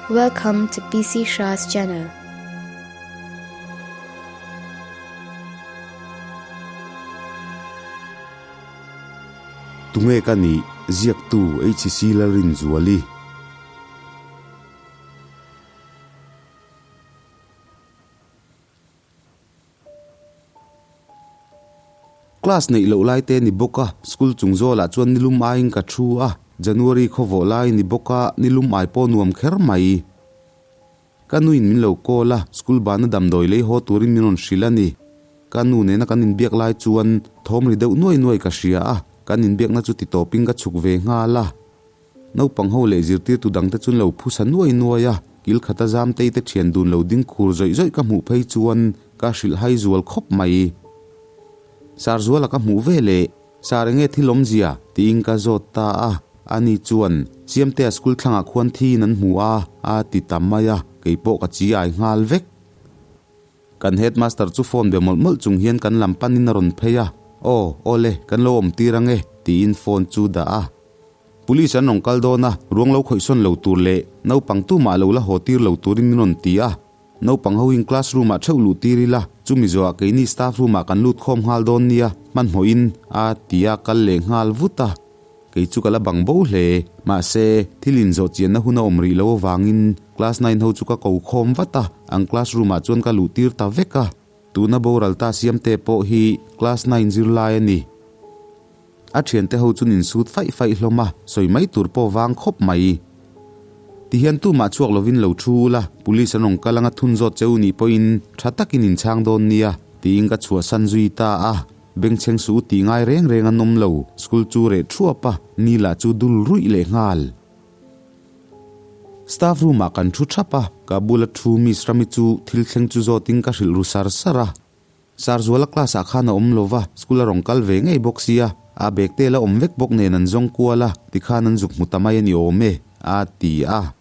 Welcome to PC Shah's channel. Tunge ka nih? Ziaktu HC Lalrinzuali. Class neih loh lai te ni bawk a, school chung zawlah chuan nilum aiin ka thu a, January khawvawh lai ni bawk a, nilum ai pawh nuam kher mai. Ka nuin min lo call a, school bana damdawi lei haw turin min rawn hrilh a ni. Ka nu nena kan inbiak lai chuan thawm ri deuh nuai nuai ka hria a, kan inbiakna chu ti tawpin ka chhuk ve nghal a. Naupang ho leh zirtirtu dangte chuan lo phusa nuai nuai a, kil khata Zamtei te thian dun lo ding khur zawih zawih ka hmuh phei chuan ka hrilh hai zual khawp mai. Sarzuala ka hmuh ve leh, Sar enge thil awmzia? tiin ka zawt ta a, ani chuan, Siamtea school thlangah khuan thiin an hmu a, a ti ta mai a, keipawh ka chi ai nghal vek. Kan headmaster chu phone be mawlh mawlh chung hian kan lam panin a rawn phei a, Aw, awle, kan lo awm tir ange, tiin phone chu dah a. Police an rawn kal dawn a, ruang lo khawihsawn lo tur leh naupang tumah lo la haw tir lo turin min rawn ti a. Naupang ho in classroom ah theuh luh tir ila, chumi zawhah keini staff room ah kan lut khawm nghal dawn nia, hmanhmawhin a ti a kal leh nghal vut a. Kei chu ka la bang bo hle, mahse thil inzawh chianna hun a awm rih lo avangin class nine ho chu ka ko khawm vat a, an classroom ah chuan ka luh tir ta vek a. Tuna boral ta siamte pawh hi class nine zirlai a ni. A thiante ho chu nin sut faih faih hlawm a, sawi mai tur pawh vang khawp mai. Tihian tumah chhuak lovin lo thu ula, police an rawn kal anga thun zawt che u nih pawhin tha takin in chhang dawn nia, tiin ka chhuahsan zui ta a. Bengchheng suh u tih ngai reng reng an awm lo, school chu reh thuap a, ni lah chu dul ruih leh nghal. Staff room ah kan thu thap a, ka bula thu Miss Rami chu thil thleng chu zawtin ka hrilh ru sar sar a. Sarzuala class ah khan a awm lo va, school a rawn kal ve ngei bawk sia, a bag te la awm vek bawk nen an zawng kual a, tikhan an zuk hmu ta mai a ni awm e, a ti a.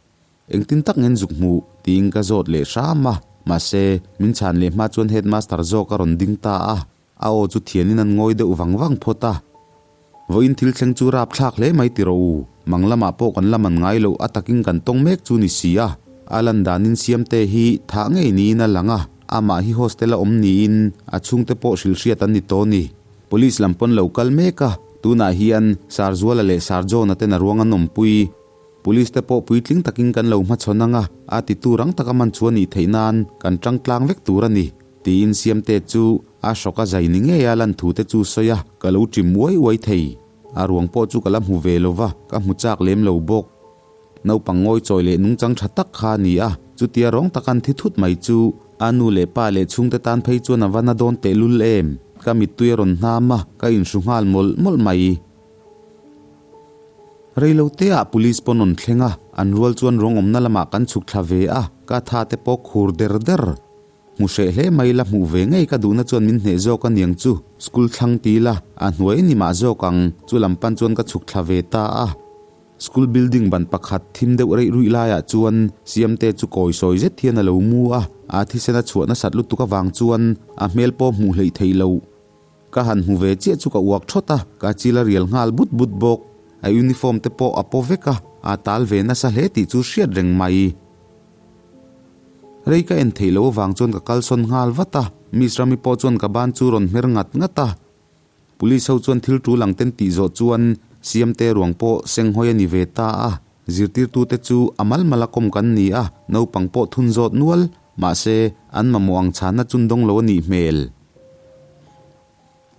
Engtin tak ngen zuk hmuh? tiin ka zawt leh hram a, mahse, min chhan leh hma chuan headmaster zawk a rawn ding ta a, a aw chu thianin an ngawi deuh vang vang phawt a. Vawiin thil thleng chu rap thlak hle mai ti rawh u, mang lamah pawh kan la man ngai loh a takin kan tawng mek chu ni si a, a lan danin Siamte hi thah ngei niin a lang a, amah hi hostel a awm niin a chhungte pawh hrilh hriat an ni tawh ni. Police lam pawn lo kal mek a, tunah hian Sarzuala leh Sarjona ten a ruang an awmpui. Police te pawh puitling takin kan lo hmachhawn ang a, a titu rang taka man chu a nih theih nan kan tang tlang vek tur a ni. Tiin Siamte chu a hrawk a zai ni ngei a lan thu te chu sawi a, ka lo ṭim uai uai thei. A ruang pawh chu ka la hmu ve lo va, ka hmu chak lem lo bawk. Naupang ngawi chawi leh nungchang ṭha tak kha a ni a, chutia rawng taka an thi thut mai chu a nu leh pa leh chhungte tan phei chuan a va na dawn tehlul em. Ka mittui a rawn hnam a, ka inhru nghal mawlh mawlh mai. Reilote ah police pawn rawn thleng a, an rual chuan rawng awmna lamah kan chhuk thla ve a, ka tha te pawh khur der der. Hmu hreh hle mai la hmuh ve ngei ka duhna chuan min hneh zawk a niang chu, school thlang ti la, a hnuai ni mah zawk ang, chu lam pan chuan ka chhuk thla ve ta a. School building ban pakhat thim deuh reih ruih laiah chuan Siamte chu kawi sawi zet hian a lo mu a, a thisen a chhuah nasat lutuk avang chuan a hmel pawh hmuh hleih theih loh. Ka han hmu ve chiah chu ka uak thawt a, ka chil a rial nghal but but bawk. A uniform te pawh a paw vek a, a tal ve nasa hle tih chu hriat reng mai. Rei ka en theih loh avang chuan ka kalsawn nghal vat a, Miss Rami pawh chuan ka ban chu rawn hmer ngat ngat a. Police ho chuan thil tul ang ten tih zawh chuan Siamte ruang pawh senghawi a ni ve ta a, zirtirtute chu a mal mal a kawm kan ni a, naupang pawh thun zawt nual, mahse an mamawh ang chhanna chun dawng lo a nih hmel.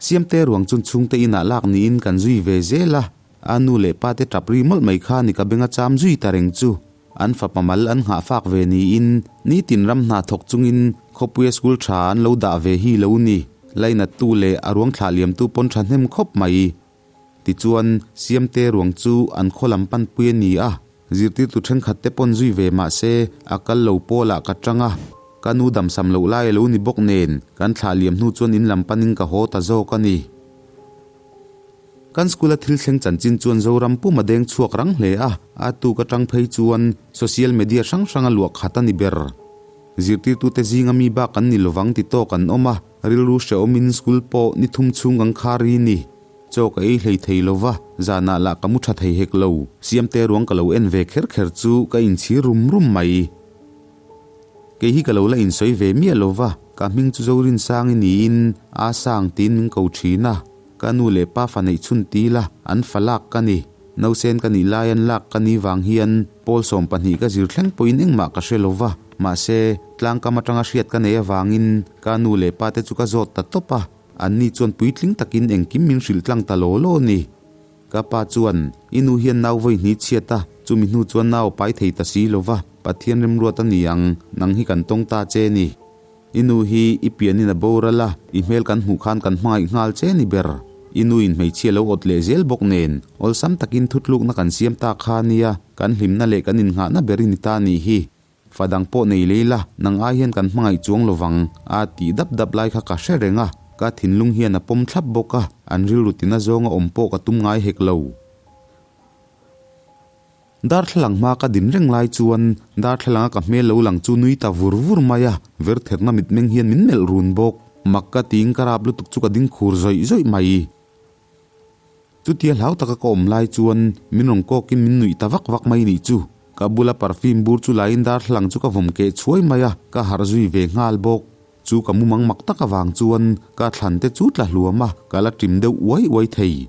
Siamte ruang chun chhungte inah lak niin kan zui ve zel a, a nu leh pa te tap ri mawlh mai kha ni ka benga cham zui ta reng chu. An fapa mal an nghah fak ve niin nitin ram hna thawk chungin khawpuia school tha an lo dah ve hi lo ni. Lainattu leh a ruang thlah liamtu pawn tha hnem khawp mai. Tichuan, Siamte ruang chu an khaw lam panpui a ni a, zirtirtu thenkhat te pawn zui ve mah se a kal lo pawlah ka tang a, ka nu damsam loh lai a lo ni bawk nen kan thlah liam hnu chuan in lam panin ka haw ta zawk a ni. Kan school a thil thleng chanchin chuan Zoram pum a deng chhuak rang hle a, a tuk atang phei chuan social media hrang hrang a luah khat a ni ber. Zirtirtute zinga mi bak an ni lovang ti tawk an awm a, rilru hrehawmin school pawh ni thum chhung kan khar ri ni. Chaw ka ei hlei thei lo va, zanah lah ka mu tha thei hek lo. Siamte ruang ka lo en ve kher kher chu ka inchhir rum rum mai. Kei hi ka lo la insawi ve miah lo va, ka hming chu Zorinsangi niin A Sang tiin min ko thin a. Ka nu leh pa fa neih chhun ti la, an fa lak ka ni. Nausen ka nih lai an lak ka ni vang hian pawl 12 ka zir thleng pawhin engmah ka hre lo va, mahse, tlangkam atanga hriat ka nei avangin ka nu leh pa te chu ka zawt ta tawp a, anni chuan puitling takin engkim min hrilh tlang ta law law a ni. Ka pa chuan, I nu hian nau vawi hni chhiat a, chumi hnu chuan nau a pai thei ta si lo va, Pathian remruat a ni ang, nang hi kan tawng ta che ni. I nu hi i pianin a boral a, i hmel kan hmuh khan kan hmangaih nghal che ni ber. I nuin hmeichhia lo awt leh zel bawk nen, awlsam takin thutlukna kan siam ta kha nia, kan hlimna leh kan innghahna ber i ni ta nih hi. Fa dang pawh nei lei la, nang ai hian kan hmangaih chuang lovang, a tih dap dap lai kha ka hre reng a, ka thinlung hian a pawm thlap bawk a, an rilru tina zawnga awm pawh ka tum ngai hek lo. Darthlalang hma ka din reng lai chuan darthlalanga ka hmel lo lang chu nui ta vur vur mai a, vertherna mitmeng hian min melh run bawk. Mak ka tiin ka rap lutuk chu ka ding khur zawih zawih mai. Chutia hlau taka ka awm lai chuan min rawn kawkin min nuih ta vak vak mai nih chu. Ka bula perfume bur chu laiin darthlalang chu ka vawm keh chhuai mai a, ka harh zui ve nghal bawk. Chu ka mumang mak tak avang chuan ka thlan te chu tla hluam a, ka la ṭim deuh uai uai thei.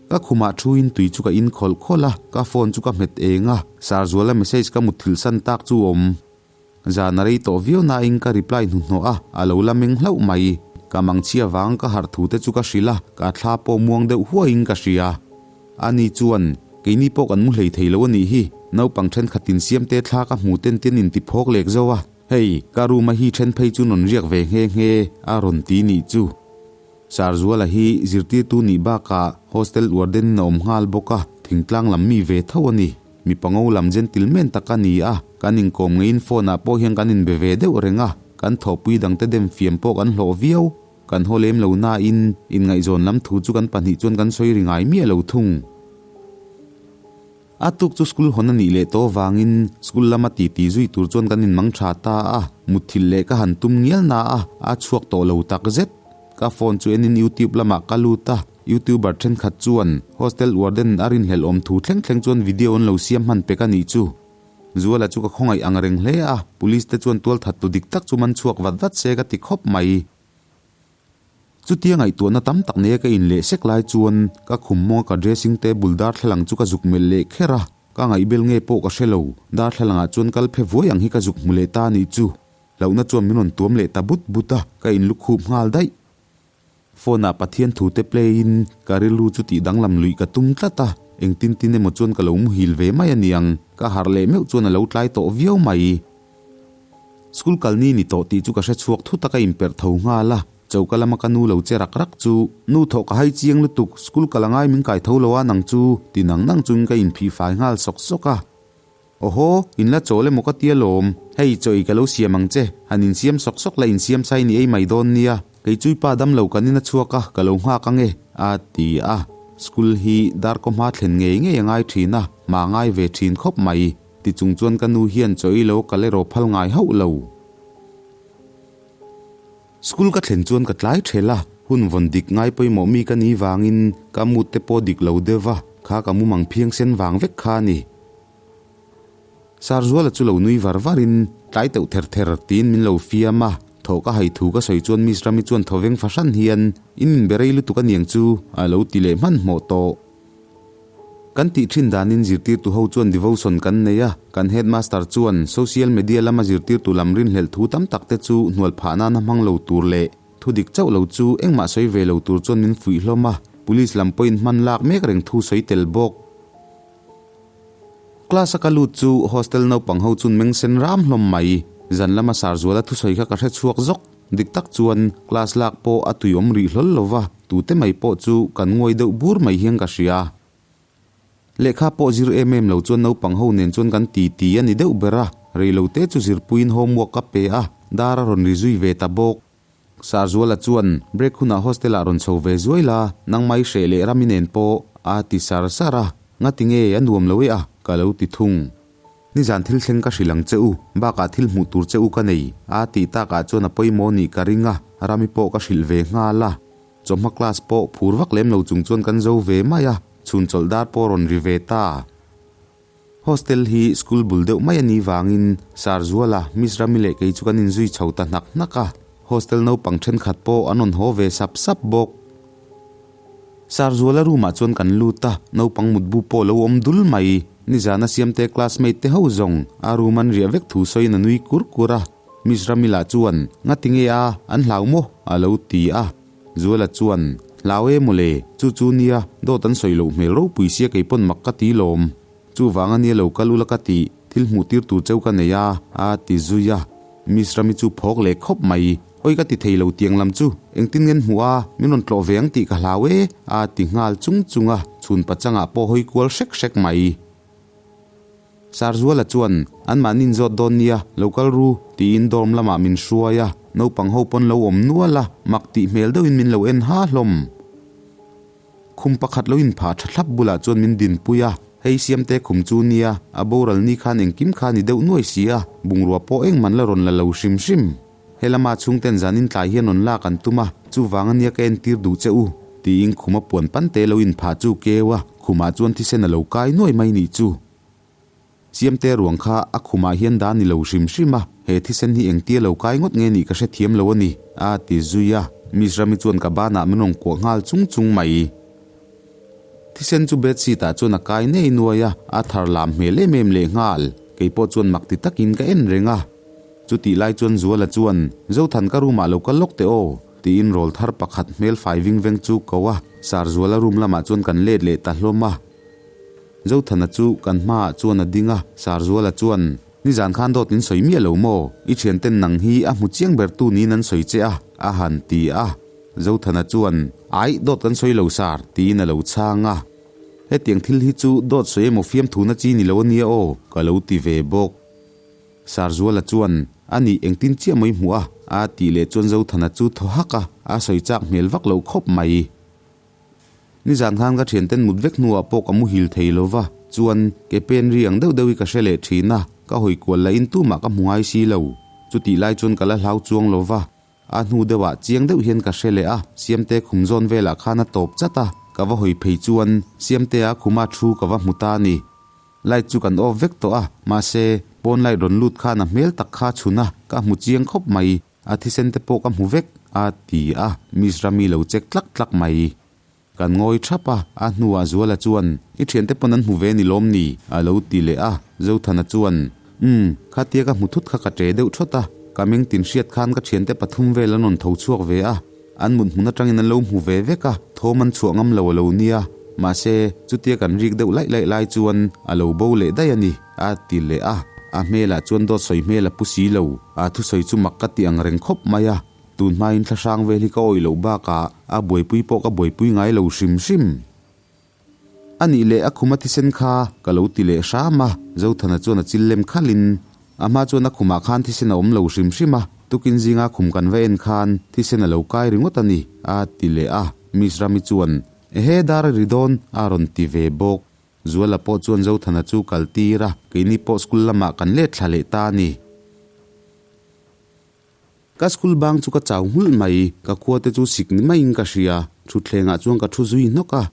Ka khumah thuin tui chu ka in khawlh khawlh a, ka phone chu ka hmet eng a, Sarzuala message ka mutthilh san tak chu awm. Zan a rei tawh viau nain ka reply hnuhnawh a, a lo la meng hlauh mai. Ka mangchhia vang ka harh thu te chu ka hrilh a, ka thla pawh muang deuh huaiin ka hria. Ani chuan, Keini pawh kan mu hlei thei lo a nih hi, naupang thenkhat insiamte thla ka hmu ten ten intiphawk lek zo a, hei, ka room a hi then phei chu rawn riak ve nghe nghe, a rawn ti nih chu. Sarzuala hi zirtirtu nih bakah hostel warden in a awm nghal bawk a, thingtlang lam mi ve tho a ni. Mipa ngo lam gentleman tak a ni a, kan inkawm ngeiin phone ah pawh hian kan inbe ve deuh reng a, kan thawhpui dangte dem fiam pawh kan hlawh viau. Kan haw lem lo nain inngaihzawn lam thu chu kan pahnih chuan kan sawi ri ngai miah lo thung. A tuk chu school hawn a nih leh tawh vangin school lama titi zui tur chuan kan inmang tha ta a, mutthilh leh ka han tum ngial na a, a chhuak tawh lo tak zet. Ka phone chu enin YouTube lamah ka lut a, YouTuber thenkhat chuan hostel warden a rinhlelh awm thu thleng thleng chuan video an lo siam hman pek a nih chu. Zuala chu ka khawngaih ang reng hle a, police te chuan tualthat tu dik tak chu man chhuak vat vat se ka ti khawp mai. Chutia ngaihtuahna tam tak neia ka inleh sek lai chuan ka khum mawnga ka dressing table darthlalang chu ka zuk melh leh kher a, ka ngaihbel nge pawh ka hre lo, darthlalangah chuan kal phe vuai ang hi ka zuk hmu leh ta anih chu. Hlauhna chuan min rawn tuam leh ta but but a, ka inlukhup nghal daih. Phone ah Pathian thu te play in ka rilru chu tih danglam luih ka tum tlat a, engtin tin emaw chuan ka lo muhil ve mai aniang, ka harh leh meuh chuan a lo tlai tawh viau mai. School kalni ni tawh tih chu ka hre chhuak thut a ka inperh tho nghal a, choka lama ka nu lo che rak rak chu, Nu thawh ka hai chiang lutuk, school kal angai min kai tho lo a nang chu, ti nang nang chungin ka inphih fai nghal sawk sawk a. Awhaw, in la chawl emaw ka tia lawm, hei chaw ei ka lo siam ang che, han insiam sawk sawk la insiam sai ni ei mai dawn nia, kei chui pa dam lo kan in a chhuak a, ka lo nghak ange, a ti a. School hi darkaw hma thlen ngei ngei a ngai thin a, hma ngai ve thin khawp mai. Ti chung chuan ka nu hian chaw ei lo kal erawh phal ngai hauh lo. School ka thlen chuan ka tlai ṭhel a, hun vawn dik ngai pawimawh mi ka ni vangin ka mood te pawh dik lo deuh va, kha ka mumang phiang sen vang vek kha a ni. Sarzuala chu lo nui var varin tlai teuh ther ther tiin min lo fiam a, thawh ka hai thu ka sawi chuan Miss Rami chuan thawveng fahran hian in inbe rei lutuk aniang chu a lo ti leh hmanhmawh tawh. Kan tih thin danin zirtirtu ho chuan devotion kan nei a, kan headmaster chuan social media lama zirtirtu lam rinhlelh thu tam tak te chu hnual phah nana hmang lo tur leh thu dik chauh lo chu engmah sawi ve lo tur chuan min fuih hlawm a, police lam pawhin hman lak mek reng thu sawi tel bawk. Class a ka lut chu hostel naupang ho chun meng sen ram hlawm mai, zan lama Sarzuala thusawi kha ka hre chhuak zawk. Dik tak chuan class lak pawh a tuiawm rih hlawl lo va, tute mai pawh chu kan nguai deuh bur mai hian ka hria. Lehkha pawh zir em em lo chuan naupang ho nen chuan kan ti ti a ni deuh ber a, reilote chu zirpuiin homework ka pe a, dar a rawn ri zui ve ta bawk. Sarzuala chuan break hunah hostel ah rawn chho ve zuai la, nangmai hreh leh Rami nen pawh a ti sar sar a, ngati nge a nuam lo e a, ka lo ti thung. Nizan thil thleng ka hrilh ang che u, bakah thil hmuh tur che u ka nei, a tih takah chuan a pawimawh nih ka ring a, Rami pawh ka hrilh ve nghal a. Chawhma class pawh phur vak lem lo chung chuan kan zo ve mai a, chhun chawlh dar pawh rawn ri ve ta. Hostel hi school bul deuh mai a nih vangin Sarzuala, Miss Rami leh kei chu kan inzui chho ta hnak hnak a, hostel naupang thenkhat pawh an rawn haw ve sap sap bawk. Sarzuala room ah chuan kan lut a, naupang mutbu pawh lo awm dul mai. Nizana Siamte classmate te ho zawng a room an riah vek thu sawiin a nui kur kur a. Miss Ramila chuan, Ngati nge a, an hlau maw? a lo ti a. Zuala chuan, Hlau e mawle, chu chu nia, dawt an sawi loh hmel ropui sia kei pawn mak ka ti lawm. Chuvang a nia lo kal ula ka tih, thil hmuh tir tur cheu ka nei a, a ti zui a. Miss Rami chu phawk leh khawp mai, Oi ka ti thei lo tiang lam chu, engtin ngen hmuh a, min rawn tlawh ve ang tih ka hlau e, a ti nghal chung chung a, chhun pachangah pawh hawi kual hrek hrek mai. Sarzuala chuan, Anmahni inzawt dawn nia, lo kal ru, tiin dorm lamah min hruai a, naupang ho pawn lo awm nual a, mak tih hmel deuhin min lo en ha hlawm. Khum pakhat lo inphah tha thlap bulah chuan min dinpui a, hei Siamte khum chu nia, a boral ni khan engkim kha ni deuh nuai si a, bungrua pawh engman la rawn la lo hrim hrim. He lama chhungten zanin tlai hian rawn lak an tum a, chuvang ania ka entir duh che u, tiin khuma puan pante lo inphah chu keu a, khumah chuan thisen a lo kai nuai mai nih chu. Siamte ruang kha a khumah hian dah ni lo hrim hrim a, he thisen hi engtia lo kai ngawt nge nih ka hrethiam lo a ni, a ti zui a. Miss Rami chuan ka banah min rawn kuah nghal chung chung mai. Thisen chu bedsheet ah chuan a kai nei nuai a, a thar lam hmel em em lehnghal. Kei pawh chuan mak ti takin ka en reng a. Chutih lai chuan Zuala chuan, Zothan ka room ah lo kal lawk teh aw, tiin rawl thar pakhat hmel fai ving veng chu ko a, Sir Zuala room lamah chuan kan let leh ta hlawm a. Zothana chu kan hmaah chuan a ding a, Sir Zuala chuan, Nizan khan dawt in sawi miah lo maw? I thianten nang hi a hmu chiang ber tu niin an sawi che a, a han ti a. Zothana chuan, Aih, dawt kan sawi lo Sir, tiin a lo chhang a. Hetiang thil hi chu dawt sawi emaw fiamthuna chi ni lo a nia aw, ka lo ti ve bawk. Sarzuala chuan, A nih engtin chiah maw i hmuh a? a tih leh chuan Zothana chu thaw hak a, a sawi chak hmel vak lo khawp mai. Nizan khan ka thianten mut vek hnuah pawh ka muhil thei lo va, chuan ke pen ri ang deuh deuh hi ka hre leh thin a, ka hawi kual lahin tumah ka hmu ngai si lo. Chutih lai chuan ka la hlau chuang lo va, a hnu deuhah chiang deuh hian ka hre leh a, Siamte khum zawn velah khan a tawp chat a, ka va hawi phei chuan Siamtea khuma thu ka va hmu ta a ni. Light chu kan off vek tawh a, mahse, pawn light rawn lut khan a hmel tak kha chhun a, ka hmu chiang khawp mai, a thisen te pawh ka hmu vek, a ti a, Miss Rami lo check tlak tlak mai. Kan ngawi thap a, a hnuah Zuala chuan, I thiante pawn an hmu ve ni lawm ni? a lo ti leh a, Zothana chuan, Umm, khatia ka hmu thut kha ka ṭe deuh thawt a, ka meng tin hriat khan ka thiante pathum vel an rawn tho chhuak ve a, An mut hmun atangin an lo hmu ve vek a, thawm an chhuah ngam lo a lo nia. Mahse, chutia kan rik deuh laih laih lai chuan a lo bo leh daih a ni, a ti leh a. A hmelah chuan dawt sawi hmel a pu si lo. A thusawi chu mak ka ti ang reng khawp mai a. Tun hmain thlahrang vel hi ka awih loh bakah a buaipui pawh ka buaipui ngai lo hrim hrim. A nih leh a khuma thisen kha ka lo ti leh hram a, Zothana chuan a chil lem khalhin a hma chuan a khumah khan thisen a awm lo hrim hrim a, tukin zinga khum kan va en khan thisen a lo kai ringawt a ni, a ti leh a, Miss Rami chuan Ehe dar a ri dawn a rawn ti ve bawk. Zuala pawh chuan Zothana chu kal tir a, keini pawh school lamah kan let thla leh ta a ni. Ka school bang chu ka chau nghulh mai, ka khua te chu sik ni maiin ka hria, thutthlengah chuan ka thu zui hnawk a.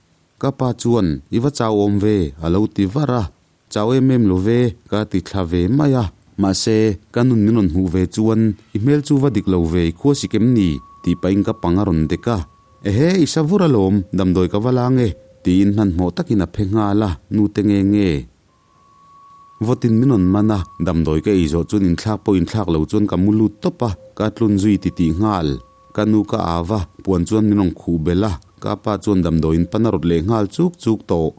Ka pa chuan, I va chau awm ve, a lo ti var a. Chau em em lo ve, ka ti thla ve mai a. Mahse, ka nun min rawn hmuh ve chuan, I hmel chu va dik lo ve, i khua sik em ni? tih pahin ka pang a rawn dek a. Ehe, i sa vur alawm, damdawi ka va la ange, tiin hmanhmawh takin a phe nghal a, nute nge nge. Vawtin min rawn man a, damdawi ka ei zawh chuan inthlak pawh inthlak lo chuan ka mu lut tawp a, ka tlun zui ti tih nghal. Ka nu ka au a, puan chuan min rawn khuh belh a, ka pa chuan damdawiin pan a rawt leh nghal chuk chuk tawh.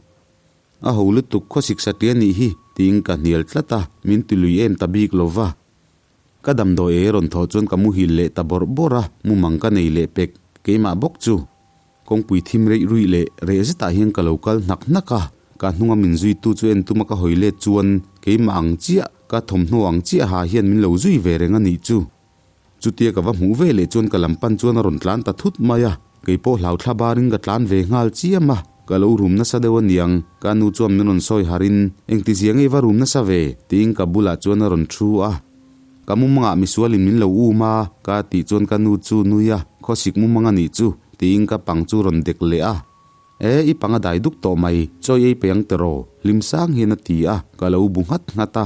A ho lutuk khawsik satliah nih hi, tiin ka hnial tlat a, min ti lui em ta bik lo va. Ka damdawi ei rawn thawh chuan ka muhil leh ta bawrh bawrh a, mumang ka nei leh pek, keimah bawk chu. Kawngpui thim reih ruih leh reh zetah hian ka lo kal hnak hnak a, ka hnunga min zuitu chu en tuma ka hawi let chuan keimah ang chiah, ka thawmhnaw ang chiaha hian min lo zui ve reng a nih chu. Chutia ka va hmuh ve leh chuan ka lam pan chuan a rawn tlan ta thut mai a, kei pawh hlau thla barin ka tlan ve nghal chiam a, ka lo rum nasa deuh a niang, ka nu chuan min rawn sawi harin, Engtizia nge i va rum nasa ve? tiin ka bulah chuan a rawn thu a. Ka mumangah misualin min lo um a, ka tih chuan ka nu chu nui a, khawsik mumang a nih chu, Tiin ka pang chu rawn dek leh a. E, i pang a dai duk tawh mai, chawi ei pe ang tiraw? Hlim sang hian a ti a, ka lo bu nghat nghat a.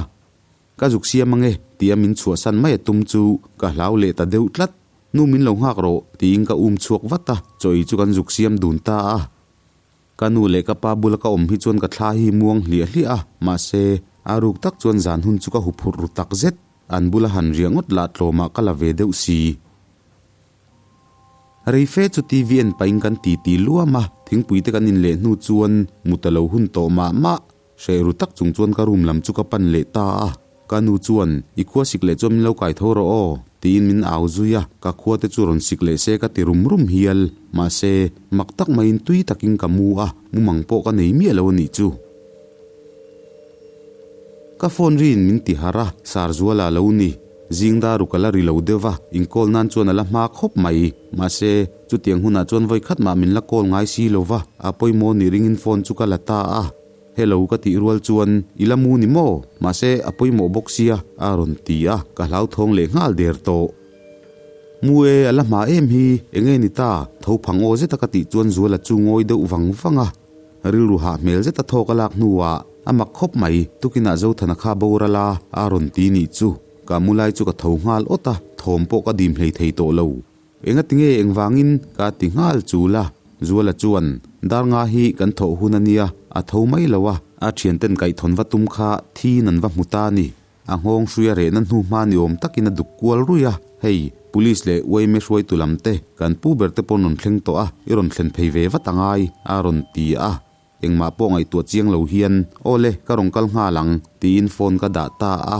Ka zuk siam ange, tia min chhuahsan mai a tum chu ka hlau leh ta deuh tlat. Nu min lo nghak rawh, tiin ka um chhuak vat a, chawi chu kan zuk siam dun ta a. Ka nu leh ka pa bula ka awm hi chuan ka thla hi muang hliah hliah a, mahse, a ruk tak chuan zan hun chu ka huphurh ru tak zet. An bula han riah ngawt lah tlawmah ka la ve deuh si. Rei fe chu TV en pahin kan titi luam a, thingpui te kan inleh hnu chuan mut a lo hun tawh mah mah. Hreh ru tak chung chuan ka room lam chu ka pan leh ta a, ka nu chuan, I khua sik leh chuan min lo kai tho rawh aw, tiin min au zui a, ka khua te chu rawn sik leh se ka ti rum rum hial. Mahse, mak tak maiin tui takin ka mu a, mumang pawh ka nei miah lo a nih chu. Ka phone riin min ti harh a, Sarzuala a lo ni. Zing daruk a la ri lo deuh va, inkawl nan chuan a la hma khawp mai. Mahse, chutiang hunah chuan vawi khat mah min la call ngai si lo va, a pawimawh ni ringin phone chu ka la ta a. Hello ka tih rual chuan, I la mu ni maw? Mahse, a pawimawh bawk sia, a rawn ti a, ka hlauthawng leh nghal der tawh. Mu e, a la hma em hi, enge ni ta? Tho phang aw zeta ka tih chuan Zuala chu ngawi deuh vang vang a. Rilru hah hmel zet a thawk a lak hnuah a mak khawp mai, tukinah Zothana kha boral a, a rawn ti nih chu. Ka mu lai chu ka tho nghal awt a, thawm pawh ka dim hlei thei tawh lo. Engati nge engvangin ka ti nghal chul a, Zuala chuan, Dar nga hi kan thawh hun a nia, a tho mai lo a, a thianten kaihthawn va tum kha thiin an va hmu ta a ni. A nghawng hrui a rehna hnu hma ni awm takin a duk kual ruih a, hei, Police leh yma hruaitu lam te, kan pu ber te pawh rawn thleng tawh a, i rawn thlen phei ve vat a ngai, a rawn ti a. Engmah pawh ngaihtuah chiang lo hian, Aw le, ka rawn kal nghal ang, tiin phone ka dah ta a.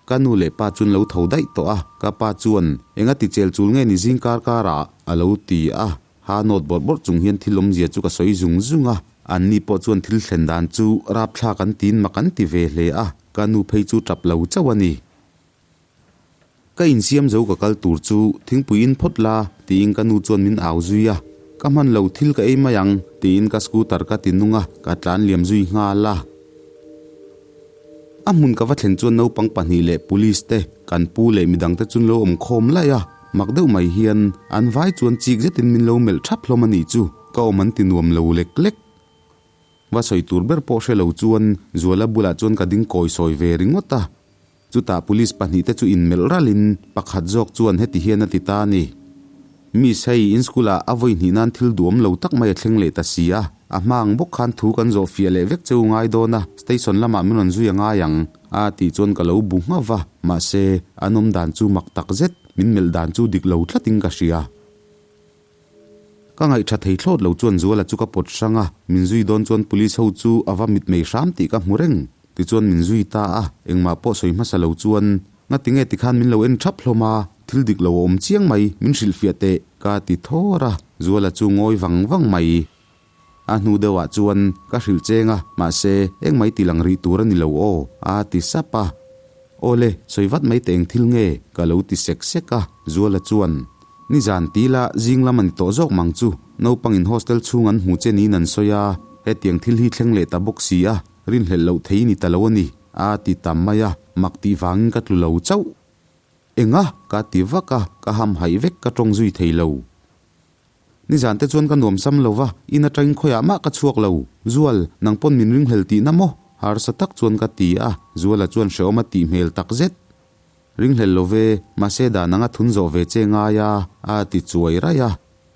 Ka nu leh pa chuan lo tho daih tawh a, ka pa chuan, Enga ti chel chul nge ni zing kar karah? a lo ti a. Ha nawt bawrh bawrh chung hian thil awmzia chu ka sawi zung zung a, anni pawh chuan thil thlen dan chu rapthlak an tiin mak an ti ve hle a, ka nu phei chu tap lo chauh a ni. Ka insiam zo ka kal tur chu thingpui in phawt la tiin ka nu chuan min au zui a, ka hman lo thil ka ei mai ang tiin ka scooter ka ti nung a, ka tlan liam zui nghal a. A hmun ka va thlen chuan naupang pahnih leh police te, kan pu leh midang te chuan lo awm khawm laih a, mak deuh mai hian an vai chuan chik zetin min lo melh thap hlawm a nih chu, ka awm an ti nuam lo lek lek. Va sawi tur ber pawh hre lo chuan Zuala bulah chuan ka ding kawi sawi ve ringawt a. Chutah police pahnih te chu inmelh ralin pakhat zawk chuan heti hian a ti ta a ni. Miss hei in school ah a vawi hnih nan thil duhawm lo tak mai a thleng leh ta si a, a hma ang bawk khan thu kan zawh fiah leh vek cheu ngai dawn a, station lamah min rawn zui a ngai ang a tih chuan ka lo bu nghauh a, mahse an awm dan chu mak tak zet, min melh dan chu dik lo tlatin ka hria. Ka ngaihṭha thei thlawt lo chuan Zuala chu ka pawt hrang a, min zui dawn chuan police ho chu a va mitmei hram tih ka hmu reng. Tichuan min zui ta a, engmah pawh sawi hmasa lo chuan, Ngatinge tikhan min lo en ṭhap hlawm a, thil dik lo a awm chiang mai, min hrilhfiah teh, ka ti thawr a, Zuala chu ngawi vang vang mai. A hnu deuhah chuan ka hrilh cheng a, mahse, engmai ti lang rih tur a ni lo aw, a ti sap a. Aw le, sawi vat mai teh eng thil nge? ka lo ti sek sek a, Zuala chuan, Nizan ti la, zing lam a ni tawh zawk mang chu, naupangin hostel chhung an hmu che niin an sawi a, hetiang thil hi thleng leh ta bawk si a, rinhlelh loh thei ni ta lo a ni, a ti ta mai a, mak tih vangin ka tlu lo chauh. Enga? ka ti vak a, ka hamhaih vek ka tawng zui thei lo. Nizan te chuan ka nuam sam lo va, in atangin khawiah mah ka chhuak lo. Zual, nang pawn min ringhlel tihna maw? Harsa tak chuan ka ti a, Zuala chuan hrehawm a tih hmel tak zet. Ringhlel lo ve, mahse dan anga thun zawh ve che ngai a, a ti chuai raih a.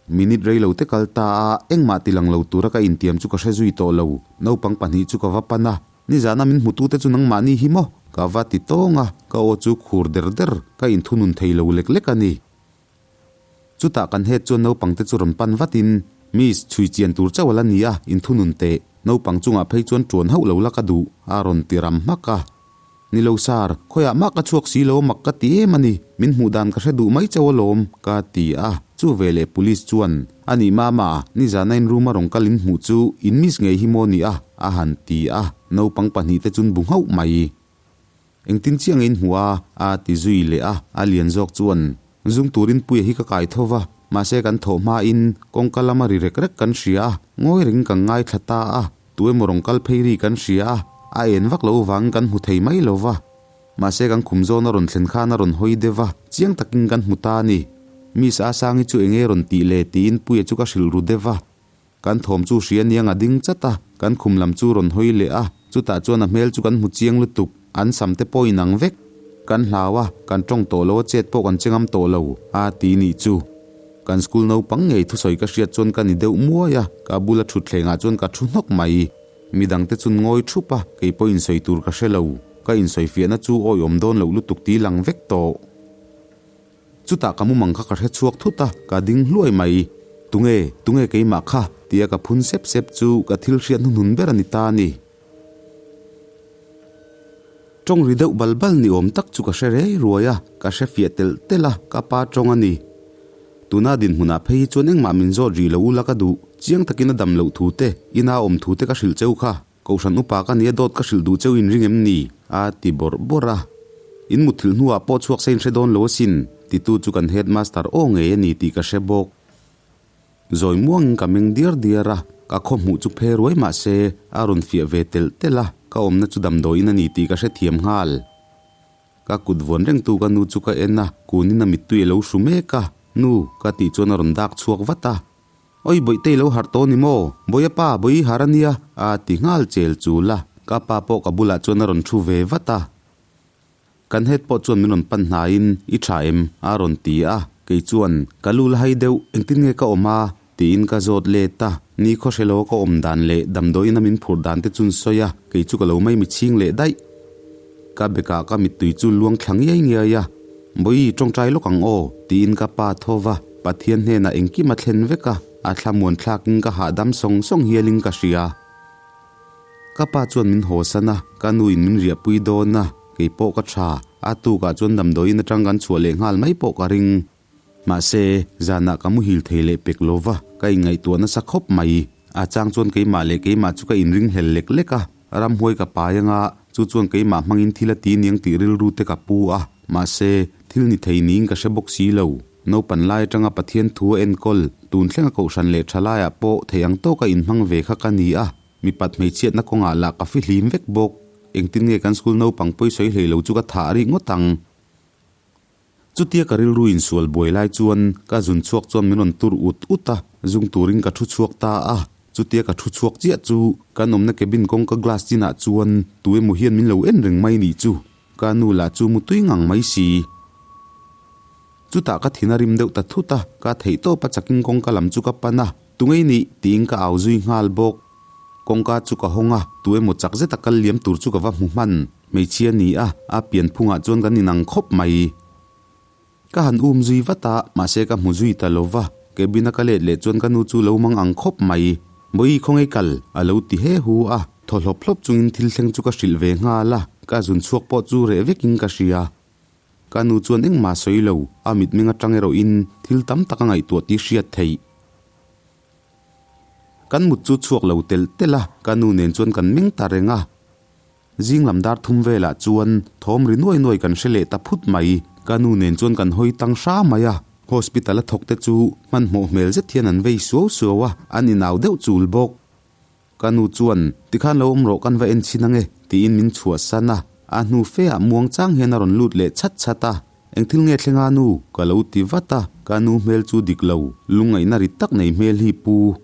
Minute rei lo te kal ta a, engmah ti lang lo tura ka intiam chu ka hre zui tawh lo. Naupang pahnih chu ka va pan a, nizana min hmutute chu nangmahni hi maw? Ka va ti tawng a, ka aw chu khur der der, ka inthunun thei lo lek lek a ni. Chutah kan head chuan naupangte chu rawn pan vatin, Miss, chhui chian tur chauh a la ni a, inthunun teh. Naupang chungah phei chuan ṭuan hauh lo la ka duh, a rawn ti ram hmak a. Ni lo sir, khawiah mah ka chhuak si lo mak ka ti em a ni, min hmuh dan ka hre duh mai chauh alawm, ka ti a. Chu veleh police chuan, A nih mama, nizana in room a rawn kal in hmuh chu in miss ngei hi maw ni a? a han ti a. Naupang pahnihte chuan bu nghauh mai. Engtin chiah nge in hmu a? a ti zui leh a, a lian zawk chuan zung turin Puia hi ka kai tho va, mahse kan thawh hmain kawngka lama ri rek rek kan hria a, ngawi rengin kan ngaithla ta a, tu emaw rawn kal phei ri kan hria a, a en vak loh vangin kan hmu thei mai lo va, mahse kan khum zawn a rawn thlen khan a rawn hawi deuh va, chiang takin kan hmu ta a ni. Miss Asangi chu enge rawn tih le tiin Puia chu ka hrilh ru deuh a. Kan thawm chu hria niang a ding chat a, kan khum lam chu rawn hawi leh a, chutah chuan a hmel chu kan hmu chiang lutuk, an sam te pawh inang vek. Kan hlau a, kan tawng tawh lo a chet pawh kan che ngam tawh lo, a ti nih chu. Kan school naupang ngei thusawi ka hriat chuan ka ni deuh muai a, ka bula thutthleng ah chuan ka thu hnawk mai. Midangte chun ngawi thup a, kei pawh insawi tur ka hre lo. Ka insawi fiahna chu awiawm dawn loh lutuk ti lang vek tawh. Chutah ka mumang kha ka hre chhuak thut a, ka ding hluai mai. Tunge, tunge keimah kha? tia ka phun sep sep chu ka thil hriat hnuhnun ber a ni ta a ni. Tawng ri deuh bal bal ni awm tak chu ka hre rei ruai a, ka hre fiah telh telh a, ka pa tawng a ni. Tuna dinhmunah phei hi chuan engmah min zawt rih lo ula ka duh, chiang takin a dam loh thu te, ina awm thu te ka hrilh cheu kha. Kohhran upa ka nia dawt ka hrilh duh cheu in ring em ni? a ti bawrh bawrh a. In mutthilh hnuah pawh chhuak se in hre dawn lo asin, titu chu kan headmaster aw ngei a ni tih ka hre bawk. Zawi muangin ka meng diar diar a, ka khaw hmuh chu phe ruai mah se a rawn fiah ve telh telh a, ka awmna chu damdawiin a ni tih ka hrethiam nghal. Ka kut vuan rengtu ka nu chu ka en a, kunin a mittui a lo hru mek a, Nu, ka tih chuan a rawn dak chhuak vat a. Oi Bawihtei lo harh tawh ni maw? Bawiha pa, Bawihi harh a nia, a ti nghal chel chul a, ka pa pawh ka bulah chuan a rawn thu ve vat a. Kan head pawh chuan min rawn pan hnaiin, I tha em? a rawn ti a, kei chuan, Ka lu la hai deuh, engtin nge ka awm a? tiin ka zawt let a, ni khaw hre lo ka awm dan leh damdawiin a min phur dan te chun sawi a, kei chu ka lo mai mi chhing leh daih. Ka bekah ka mittui chu luang thla ngiai ngiai a, Bawi, tawngtai lawk ang aw, tiin ka pa tho va, Pathian hnenah engkim a thlen vek a, a thlamuan thlakin ka hahdam sawng sawng hialin ka hria. Ka pa chuan min hawsan a, ka nuin min riahpui dawn a, kei pawh ka tha, a tukah chuan damdawiin atang kan chhuah leh nghal mai pawh ka ring. Mahse, zanah ka muhil thei leh pek lo va, ka inngaihtuah nasa khawp mai. A chang chuan keimah leh keimah chu ka inring hlel lek lek a, ramhuai ka pai anga, chu chuan keimah hmangin thil a ti niang tih rilru te ka pu a, mahse, thil ni thei niin ka hre bawk si lo. Naupan lai atanga Pathian thu a enkawl, tun thlenga kohhran leh tha laiah pawh thei ang tawka inhmang ve kha ka ni a, mipat hmeichhiatna kawngah lah ka fihlim vek bawk. Engtin nge kan school naupang pawi sawi hlei lo chu ka thah rih ngawt ang? Chutia ka rilru insual buai lai chuan ka zun chhuak chuan min rawn tur ut ut a, zung turin ka thu chhuak ta a. Chutia ka thu chhuak chiah chu kan awmna cabin kawngka glass chinah chuan tu emaw hian min lo en reng mai nih chu. Ka nu lah chu mutui ngang mai si. Chutah ka thin a rim deuh ta thut a, ka theih tawp a chaking kawngka lam chu ka pan a, Tungei nih? tiin ka au zui nghal bawk. Kawngka chu ka hawng a, tu emaw chak zeta kal liam tur chu ka va hmu hman. Hmeichhia ni a, a pian phungah chuan kan inang khawp mai. Ka han um zui vat a, mahse ka hmu zui ta lo va, cabin a ka let leh chuan ka nu chu lo mang ang khawp mai. Bawi khawngaih kal, a lo ti he hu a, thaw hlawp hlawp chungin thil thleng chu ka hrilh ve nghal a, ka zun chhuak pawh chu reh vekin ka hria. Ka nu chuan engmah sawi lo, a mitmeng atang erawhin thil tam tak a ngaihtuah tih hriat theih. Kan mut chu chhuak lo telh telh a, ka nu nen chuan kan meng ta reng a. Zing lam dar thum velah chuan thawm ri nuai nuai kan hre leh ta phut mai. Ka nu nen chuan kan hawi tang hra mai a, hospital a thawk te chu hmanhmawh hmel zet hian an vei suau suau a, an inau deuh chul bawk. Ka nu chuan, Tikhan lo awm rawh kan va en chhin ange, tiin min chhuahsan a. A hnu feah muang chang hian a rawn lut leh chhat chhat a. Eng thil nge thleng a nu? ka lo ti vat a. Ka nu hmel chu dik lo, lungngaihna rit tak nei hmel hi pu.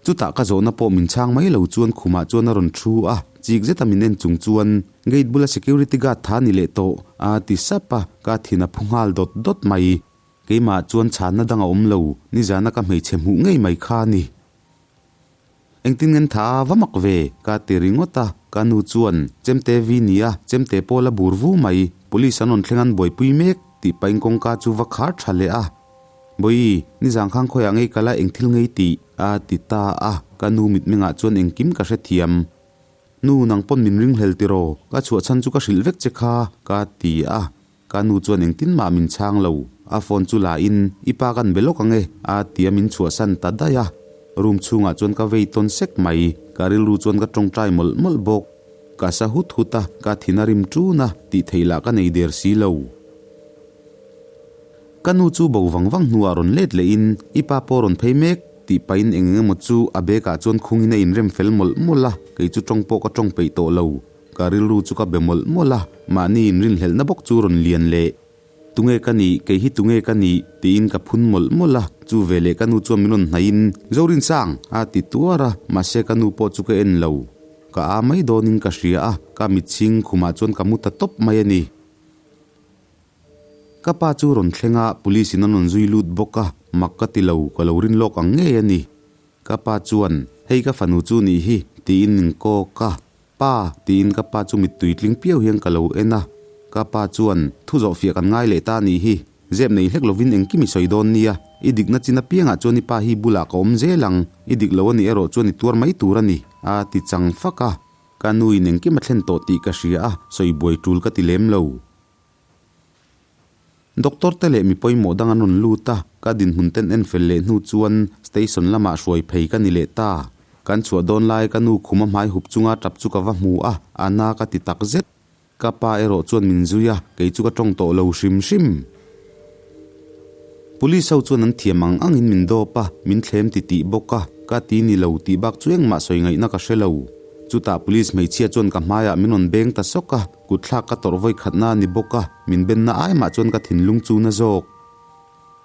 Chutah ka zawhna pawh min chhang mai lo chuan khumah chuan a rawn thu a, chik zeta min en chung chuan, Gate bula security guard tha ni leh tawh, a ti sap a, ka thin a phu nghal dawt dawt mai. Keimah chuan chhanna dang a awm lo, nizana ka hmeichhe hmuh ngei mai kha a ni. Engtin ngen tha a va mak ve? ka ti ringawt a, ka nu chuan, Chemte vi nia, chemte pawh la bur vu mai, police an rawn thleng an buaipui mek, tih pahin kawngka chu va khar tha leh a. Bawi, nizang khang khawiah ngei kal a eng thil ngei tih? a ti ta a, ka nu mitmengah chuan engkim ka hrethiam. Nu, nang pawn min ringhlel tiraw? Ka chhuah chhan chu ka hrilh vek che kha, ka ti a. Ka nu chuan engtin mah min chhang lo, a phone chu la in, I pa kan be lawk ang e, a ti a min chhuahsan ta daih a. Room chhungah chuan ka vei tawn sek mai, ka rilru chuan ka tawngtai mawlh mawlh bawk. Ka sa hut hut a, ka thin a rim ṭun a, tih theih lah ka nei der si lo. Ka nu chu bo vang vang hnuah rawn let leh in, I pa pawh rawn phei mek, tih pahin eng eng emaw chu a bag ah chuan khungin a inrem fel mawlh mawlh a, kei chu tawng pawh ka tawng peih tawh lo. Ka rilru chu ka be mawlh mawlh a, mahni inrinhlelhna bawk chu rawn lian leh. Tunge ka nih, kei hi tunge ka nih? tiin ka phun mawlh mawlh a, chu veleh ka nu chuan min rawn hnaihin, Zorinsang! a ti tuar a, mahse ka nu pawh chu ka en lo. Ka a mai dawnin ka hria a, ka mitchhing khumah chuan ka mu ta tawp mai a ni. Ka pa chu rawn thleng a, police in an rawn zui lut bawk a, mak ka ti lo, ka lo rin lawk ang ngei a ni. Ka pa chuan, Hei ka fanu chu nih hi, tiin min kawk a. Pa, tiin ka pa chu mittui tling piau hian ka lo en a. Ka pa chuan, Thu zawh fiah kan ngai leh ta nih hi, zep nei hlek lovin engkim i sawi dawn nia, i dikna chin apiangah chuan i pa hi bulah ka awm zel ang, i dik lo a nih erawh chuan i tuar mai tur a ni, a ti chang fak a. Ka nuin engkim a thlen tawh tih ka hria a, sawi buai tul ka ti lem lo. Doctor te leh mi pawimawh dang an rawn lut a, ka dinhmun ten en fel leh hnu chuan station lamah hruai phei ka ni leh ta. Kan chhuah dawn lai ka nu khuma hmai hup chunga tap chu ka va hmu a, a na ka ti tak zet. Ka pa erawh chuan min zui a, kei chu ka tawng tawh lo hrim hrim. Police ho chuan an thiam ang angin min dawp a, min thlem ti tih bawk a, ka ti ni lo tih bak chu engmah sawi ngaihna ka hre lo. Chutah police hmeichhia chuan ka hmaiah min rawn beng ta sawk a, Kutthlak ka tawrh vawi khatna a ni bawk a, min benna ai mah chuan ka thinlung chu na zawk.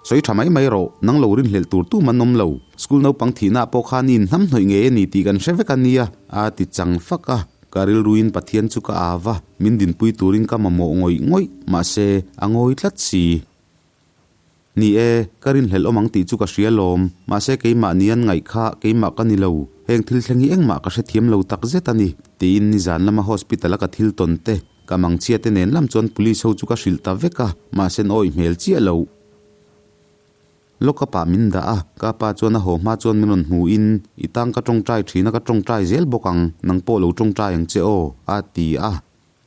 Sawi tha mai mai rawh, nang lo rinhlelh tur tum an awm lo. School naupang thihna pawh khan i inhnam hnawih ngei a ni tih kan hre vek a nia, a ti chang fak a. Ka rilruin Pathian chu ka au va, min dinpui turin ka mamawh ngawih ngawih, mahse, a ngawi tlat si. Ni e, ka rinhlelh awm ang tih chu ka hria lawm. Mahse keimah ni an ngaih kha keimah ka ni lo. Heng thil thleng hi engmah ka hrethiam lo tak zet a ni, tiin nizan lama hospital a ka thil tawn te, ka mangchhia te nen lam chuan police ho chu ka hrilh ta vek a, mahse an awih hmel chiah lo. Lockup ah min dah a, ka pa chuan a haw hma chuan min rawn hmu in, I tang ka tawngtai thin a ka tawngtai zel bawk ang, nang pawh lo tawngtai ang che aw, a ti a.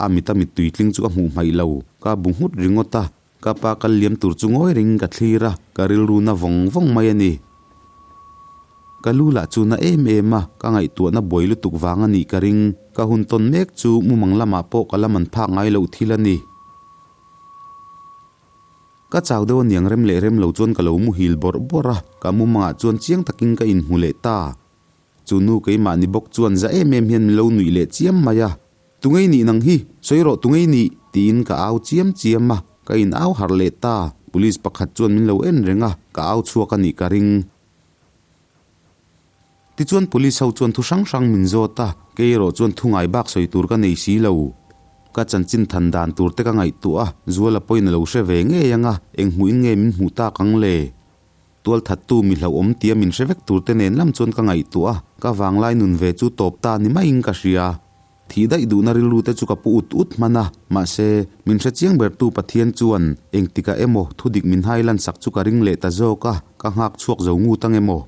A mita mittui tling chu ka hmuh hmaih lo, ka bu nghut ringawt a. Ka pa kal liam tur chu ngawi reng ka thlir a, ka rilru na vawng vawng mai a ni. Ka lu lah chu na em em a, ka ngaihtuahna buai lutuk vang a nih ka ring. Ka hun tawn mek chu mumang lamah pawh ka la man phak ngai loh thil a ni. Ka chau deuh aniang rem leh rem lo chuan ka lo muhil bawrh bawrh a, ka mumangah chuan chiang takin ka inhmu leh ta. Chu nu keimah ni bawk chuan za em em hian min lo nuih leh chiam mai a. Tungei nih nang hi, sawi rawh tungei nih, tiin ka au chiam chiam a, ka in au harh leh ta, police pakhat chuan min lo en reng a, ka au chhuak a nih ka ring. Tichuan police ho chuan thu hrang hrang min zawt a, kei erawh chuan thu ngai bak sawi tur ka nei si lo. Ka chanchin than dan tur te ka ngaihtuah a, Zuala pawhin a lo hre ve ngei ang a, eng hmuhin nge min hmuh tak ang le? Tualthattu mi hlauhawm tia min hre vek tur te nen lam chuan ka ngaihtuah a, ka vanglai nun ve chu tawp ta ni maiin ka hria. Thih daih duhna rilru te chu ka pu ut ut hman a, mahse, min hre chiang bertu Pathian chuan engtikah emaw thudik min hai lansak chu ka ring leh ta zawk a, ka nghak chhuak zo ngut ang emaw?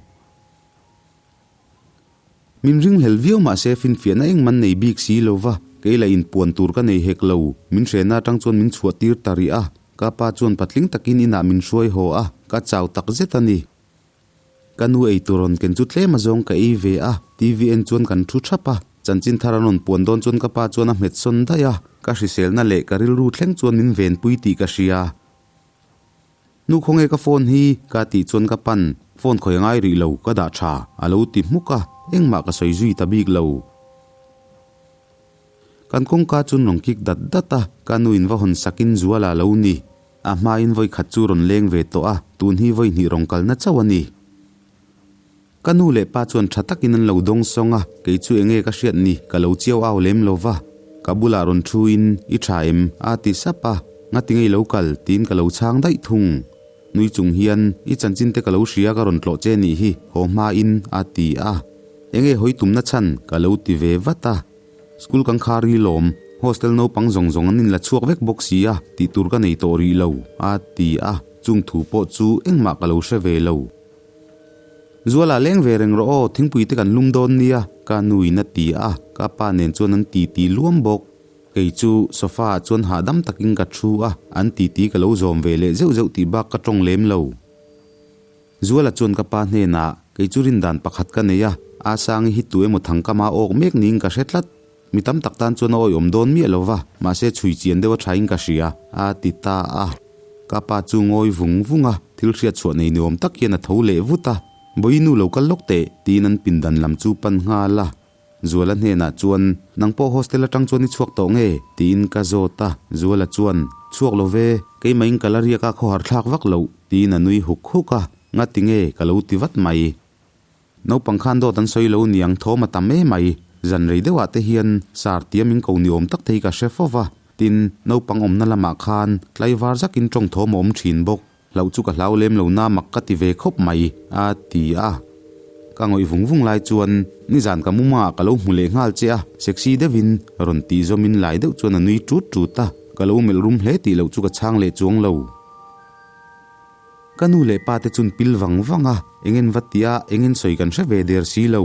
Min ringhlel viau mahse finfiahna engman nei bik si lo va, kei lah inpuan tur ka nei hek lo, min hrehna atang chuan min chhuah tir ta rih a, ka pa chuan patling takin inah min hruai haw a, ka chau tak zet a ni. Ka nu eitur rawn ken chu tlem azawng ka ei ve a, TV en chuan kan thu thap a, chanchin thar an rawn puan dawn chuan ka pa chuan a hmet sawn daih a, ka hriselna leh ka rilru thleng chuan min venpui tih ka hria. Nu khawnge ka phone hi? Ka tih chuan ka pan, phone khawi a ngai rih lo, ka dah tha, a lo ti hmuk a, engmah ka sawi zui ta bik lo. Kan kawngka chu rawn kik dat dat a, ka nu in va hawn sakin Zuala a lo ni. A hmain vawi khat chu rawn leng ve tawh a, tun hi vawi hnih rawn kalna chauh a ni. Ka nu leh pa chuan tha takin an lo dawng sawng a, kei chu enge ka hriat ni, ka lo chiau au lem lo va. Ka bulah rawn thu in, I tha em? a ti sap a, Ngati ngei lo kal? tiin ka lo chhang daih thung. Nui chung hian, I chanchin te ka lo hria ka rawn tlawh che nih hi, haw hma in, a ti a. Enge hawi tumna chhan? ka lo ti ve vat a. School kan khar ri lawm, hostel naupang zawng zawng an inla chhuak vek bawk si a, tih tur ka nei tawh rih lo, a ti a, chung thu pawh chu engmah ka lo hre ve lo. Zuala leng ve reng rawh aw, thingpui te kan lum dawn nia, ka nuin a ti a, ka pa nen chuan an titi luam bawk. Kei chu sofa ah chuan hahdam takin ka thu a, an titi ka lo zawm ve leh zeuh zeuh tih bak ka tawng lem lo. Zuala chuan ka pa hnenah, Kei chu rindan pakhat ka nei a, Asangi hi tu emaw thangkama awk mek niin ka hre tlat. Mi tam tak tan chuan a awihawm dawn miah lo va, mahse chhui chian deuh a thain ka hria, a ti ta a. Ka pa chu ngawi vung vung a, thil hriat chhuah nei ni awm tak hian a tho leh vut a. Bawi nu lo kal lawk teh, tiin an pindan lam chu pan nghal a. Zuala hnenah chuan, Nang pawh hostel atang chuan i chhuak tawh nge? tiin ka zawt a. Zuala chuan, Chhuak lo ve, keimahin ka la riak a khawhar thlak vak loh, tiin a nui huk huk a, ngati nge ka lo ti vat mai. Naupang khan dawt an sawi lo niang thawm a tam emai, zan rei deuhah te hian sar tia min ko ni awm tak te hi ka hre fo va, tin, naupang awmna lamah khan tlaivar zakin tawng thawm a awm thin bawk. Hlauh chu ka hlau lem lo na mak ka ti ve khawp mai, a ti a. Ka ngawih vung vung lai chuan nizan ka mumangah ka lo hmu leh nghal che a, sexy deuhin rawn tih zawmin lai deuh chuan a nui tut tut a, ka lo melh rum hle tih loh chu ka chhang leh chuang lo. Ka nu leh pa te chun pil vang vang a, engen va tia engen sawi kan hre ve der si lo.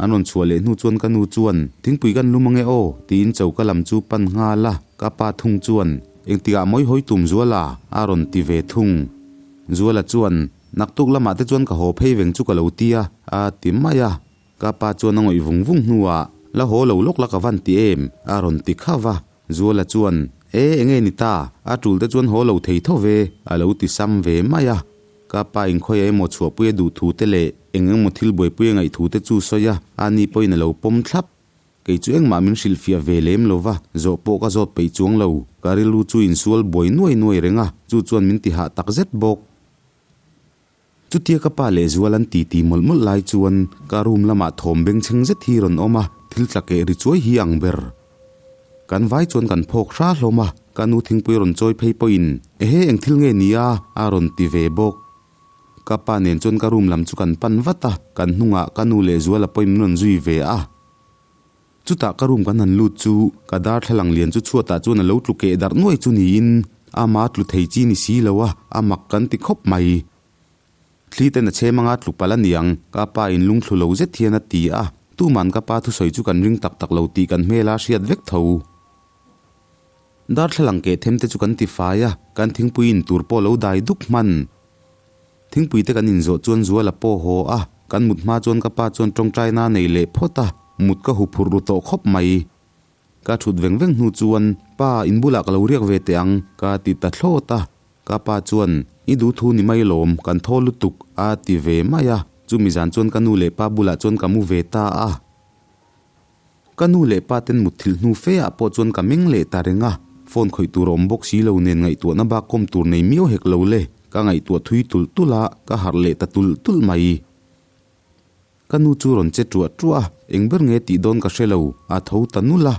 An rawn chhuah leh hnu chuan ka nu chuan, Thingpui kan lum ange aw, tiin choka lam chu pan nghal a, ka pa thung chuan, Engtikah mawi hawi tum Zuala? a rawn ti ve thung. Zuala chuan, Naktuk lamah te chuan ka haw phei veng chu ka lo ti a, a ti mai a. Ka pa chuan a ngawih vung vung hnuah, La haw lo lawk la ka van ti em? a rawn ti khauh a. Zuala chuan, E, enge ni ta? A tul te chuan haw lo thei tho ve, a lo ti sam ve mai a. Ka pa inkhawi emaw chhuahpui a duh thu te leh eng engmaw thil buaipui a ngaih thu te chu sawi a, a ni pawhin a lo pawm thlap. Kei chu engmah min hrilhfiah ve lem lo va, zawh pawh ka zawt peih chuang lo. Ka rilru chu insual buai nuai nuai reng a, chu chuan min ti hah tak zet bawk. Chutia ka pa leh Zual an titi mawlh mawlh lai chuan ka room lamah thawm bengchheng zet hi rawn awm a, thil tla keh ri chuai hi ang ber. Kan vai chuan kan phawk hra hlawm a, ka nu thingpui rawn chawi phei pawhin, Ehe eng thil nge ni a? a rawn ti ve bawk. Ka pa nen chuan ka room lam chu kan pan vat a, kan hnungah ka nu leh Zuala pawhin min rawn zui ve a. Chutah ka room kan han lut chu ka darthlalang lian chu chhuatah chuan a lo tlu keh darh nuai chu niin ama tlu thei chi ni si lo a, a mak kan ti khawp mai. Thli ten a chhem anga tlu palh a niang, ka pa in lungthlu lo zet hian a ti a, tuman ka pa thusawi chu kan ring tak tak lo tih kan hmela hriat vek tho. Darthlalang keh them te chu kan ti fai a, kan thingpui in tur pawh lo dai duk hman. Thingpui te kan inzawh chuan Zuala pawh haw a, kan mut hma chuan ka pa chuan tawngtaina a nei leh phawt a, mut ka hu phurh ru tawh khawp mai. Ka thut veng veng hnu chuan, Pa, in bulah ka lo riak ve teh ang, ka ti ta thlawt a. Ka pa chuan, I duh thu ni mai lawm, kan thaw lutuk, a ti ve mai a. Chumi zan chuan ka nu leh pa bulah chuan ka mu ve ta a. Ka nu leh pa ten mutthilh hnu fe ah pawh chuan ka meng leh ta reng a, phone khawih tur a awm bawk si lo nen ngaihtuahna bak kawm tur nei miau hek lo le, ka ngaihtuah thui tulh tulh a, ka harh leh ta tulh tulh mai. Ka nu chu rawn che ṭuah ṭuah a, eng ber nge tih dawn ka hre lo, a tho ta nulh a.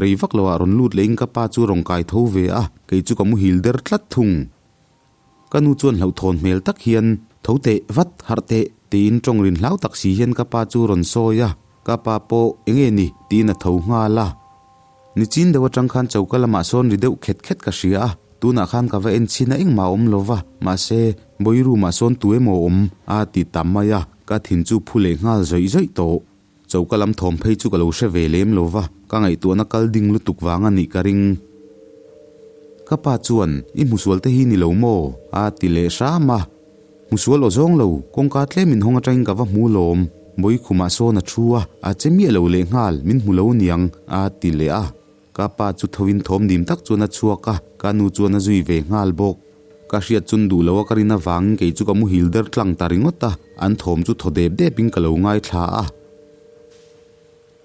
Rei vak lo ah rawn lut leh in ka pa chu rawn kai tho ve a, kei chu ka muhil der tlat thung. Ka nu chuan hlauhthawn hmel tak hian, Tho teh, vat, harh teh, tiin tawng rin hlau tak si hian ka pa chu rawn sawi a, ka pa pawh enge ni? tiin a tho nghal a. Nichin deuh atang khan choka lamah sawn ri deuh khet khet ka hria a, tunah khan ka va en chhin a engmah a awm lo va, mahse, bawi room ah sawn tu emaw a awm a ti ta mai a, ka thin chu phu leh nghal zawih zawih tawh. Choka lam thawm phei chu ka lo hre ve lem lo va, ka ngaihtuahna kal ding lutuk vang a nih ka ring. Ka pa chuan, I hmusual te hi ni lo maw? a ti leh hram a. Hmusual aw zawng lo, kawngka tlem in hawng atangin ka va hmu lawm. Bawi khumah sawn a thu a, a che miah lo leh nghal, min hmu lo niang, a ti leh a. Ka pa chu tho in thawm dim tak chuan a chhuak a, ka nu chuan a zui ve nghal bawk. Ka hriat chun duh lo a ka rin avangin kei chu ka muhil der tlang ta ringawt a, an thawm chu thaw dep dep in ka lo ngaithla a.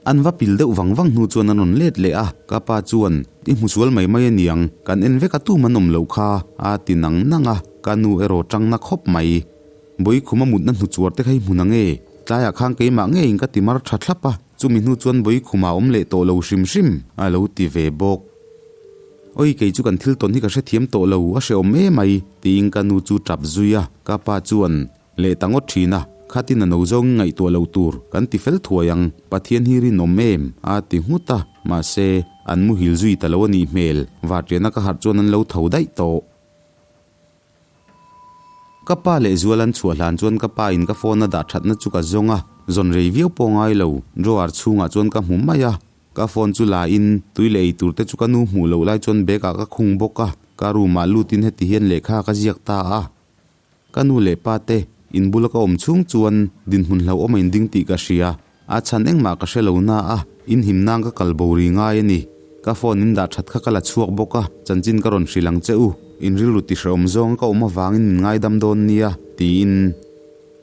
An va pil deuh vang vang hnu chuan an rawn let leh a, ka pa chuan, I hmusual mai mai aniang, kan en vek a tum an awm loh kha, a ti nang nang a, ka nu erawh tang na khawp mai. Bawikhuma mutna hnuchuar te kha i hmu na nge? Tlaiah khan keimah ngeiin ka ti mar tha thlap a, chumi hnu chuan Bawikhuma awm leh tawh lo hrim hrim, a lo ti ve bawk. Oi kei chu kan thil tawn hi ka hrethiam tawh lo, a hrehawm emai, tiin ka nu chu tap zui a, ka pa chuan leh ta ngawt thin a, khatin a no zawngin ngaihtuah lo tur kan ti fel thuai ang, Pathian hi rinawm em? a ti nghut a, mahse, an muhil zui ta lo a nih hmel, varṭiahna ka harh chuan an lo tho daih tawh. Ka pa leh Zual an chhuah hlan chuan ka pa in ka phone a dah thatna chu ka zawng a, zawn rei viau pawh ngai lo, drawer chhungah chuan ka hmu mai a. Ka phone chu la in, tui leh ei tur te chu ka nu hmuh loh lai chuan bag ah ka khung bawk a, ka room ah lut in heti hian lehkha ka ziak ta a. Ka nu leh pa te in bula ka awm chhung chuan dinhmun hlauhawm a in ding tih ka hria. A chhan engmah ka hre lo na a, in him nan ka kal bo ri ngai a ni. Ka phone in dah that kha ka la chhuak bawk a, chanchin ka rawn hrilh ang che u. In rilru ti hrehawm zawng ka awm avangin min ngaidam dawn nia, tiin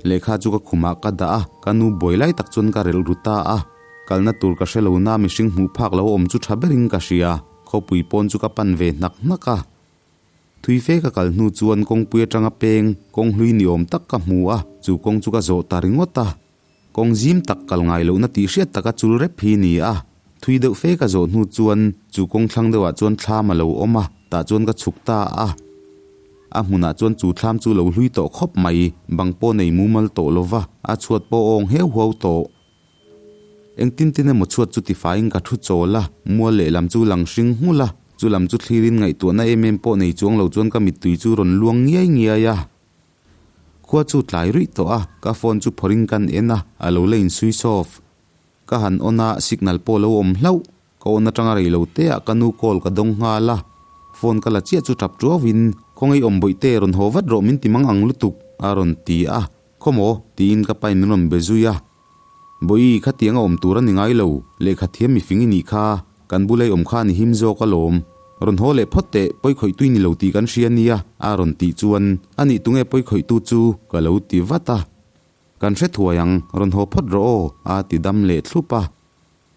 lehkha chu ka khumah ka dah a, ka nu buai lai tak chuan ka relh ru ta a. Kalna tur ka hre lo na mihring hmuh phak lo awm chu tha berin ka hria. Khawpui pawn chu ka pan ve hnak hnak a. Thui fe ka kal hnu chuan kawngpui atanga peng kawng hlui ni awm tak ka hmu a, chu kawng chu ka zawh ta ringawt a. Kawng zim tak kal ngai lohna tih hriat taka chul rep hi ni a. Thui deuh fe ka zawh hnu chuan chu kawng thlang deuhah chuan thlam a lo awm a, tah chuan ka chhuk ta a. A hmunah chuan chu thlam chu lo hlui tawh khawp mai, bang pawh nei mumal tawh lova, a chhuat pawh awng heu huau tawh. Engtin tin emaw chhuat chu tifaiin ka thu chawl a, mual lehlam chu lang hring nghulh a, chu lam chu thlirin ngaihtuahna em em pawh nei chuang lo chuan ka mittui chu rawn luang ngiai ngiai a. Khua chu tlai ruih tawh a, ka phone chu phawrhin kan en a, a lo la in switch off. Ka han on a, signal pawh lo awm hlauh. Ka on atanga rei lo te ah ka nu call ka dawng nghal a, phone ka la chiah chu tap tuauin, Khawngaih awm bawih te rawn haw vat rawh min ti mang ang lutuk, a rawn ti a. Khawmaw? tiin ka pain min rawn be zui a. Bawihi, khatiang a awm tur a ni ngai lo, lehkha thiam mifing i nih kha, kan bulei awm kha a ni him zawk alawm. Rawn haw leh phawt teh, pawi khawih tui ni lo tih kan hria nia, a rawn tih chuan, A nih tunge pawi khawihtu chu? ka lo ti vat a. Kan hre thuai ang, rawn haw phawt rawh aw, a ti dam leh thlup a.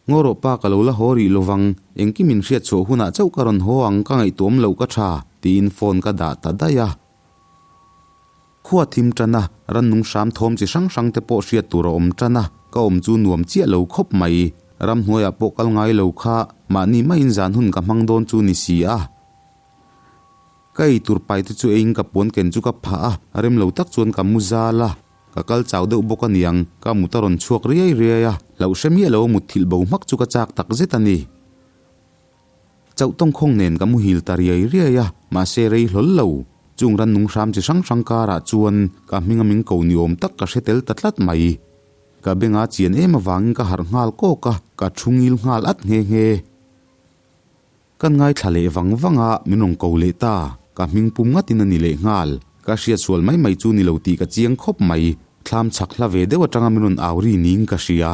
Ngaw rawh pa ka lo la haw rih lovang, engkim in hriat chhuah hunah chauh ka rawn haw ang ka ngaihtuam loh ka tha, tiin phone ka dah ta daih a. Khua thim tan a, rannung hram thawm chi hrang hrang te pawh hriat tur a awm tan a, ka awm chu nuam chiah lo khawp mai. Ramhnuaiah pawh kal ngai lo kha mahni maiin zan hun ka hmang dawn chu ni si a. Ka ei tur pai te chu eiin ka puan ken chu ka phah a, rem lo tak chuan ka mu zal a. Ka kal chau deuh bawk aniang, ka mut a rawn chhuak riai riai a, hlauh hre miah lo a mut thilh bo hmak chu ka chak tak zet a ni. Chauh tawngkhawng nen ka muhil ta riai riai a, mahse rei hlawl lo. Chung rannung hram chi hrang hrang karah chuan ka hminga min ko ni awm tak ka hre tel ta tlat mai. Ka benga chian em avangin ka harh nghal kawk a, ka thu ngil nghal at nghe nghe. Kan ngaithla leh vang vang a, min rawn ko leh ta. Ka hming pum ngatin a ni leh nghal. Ka hriat sual mai mai chu ni lo tih ka chiang khawp mai. Thlam chhak hla ve deuh atanga min rawn au ri niin ka hria.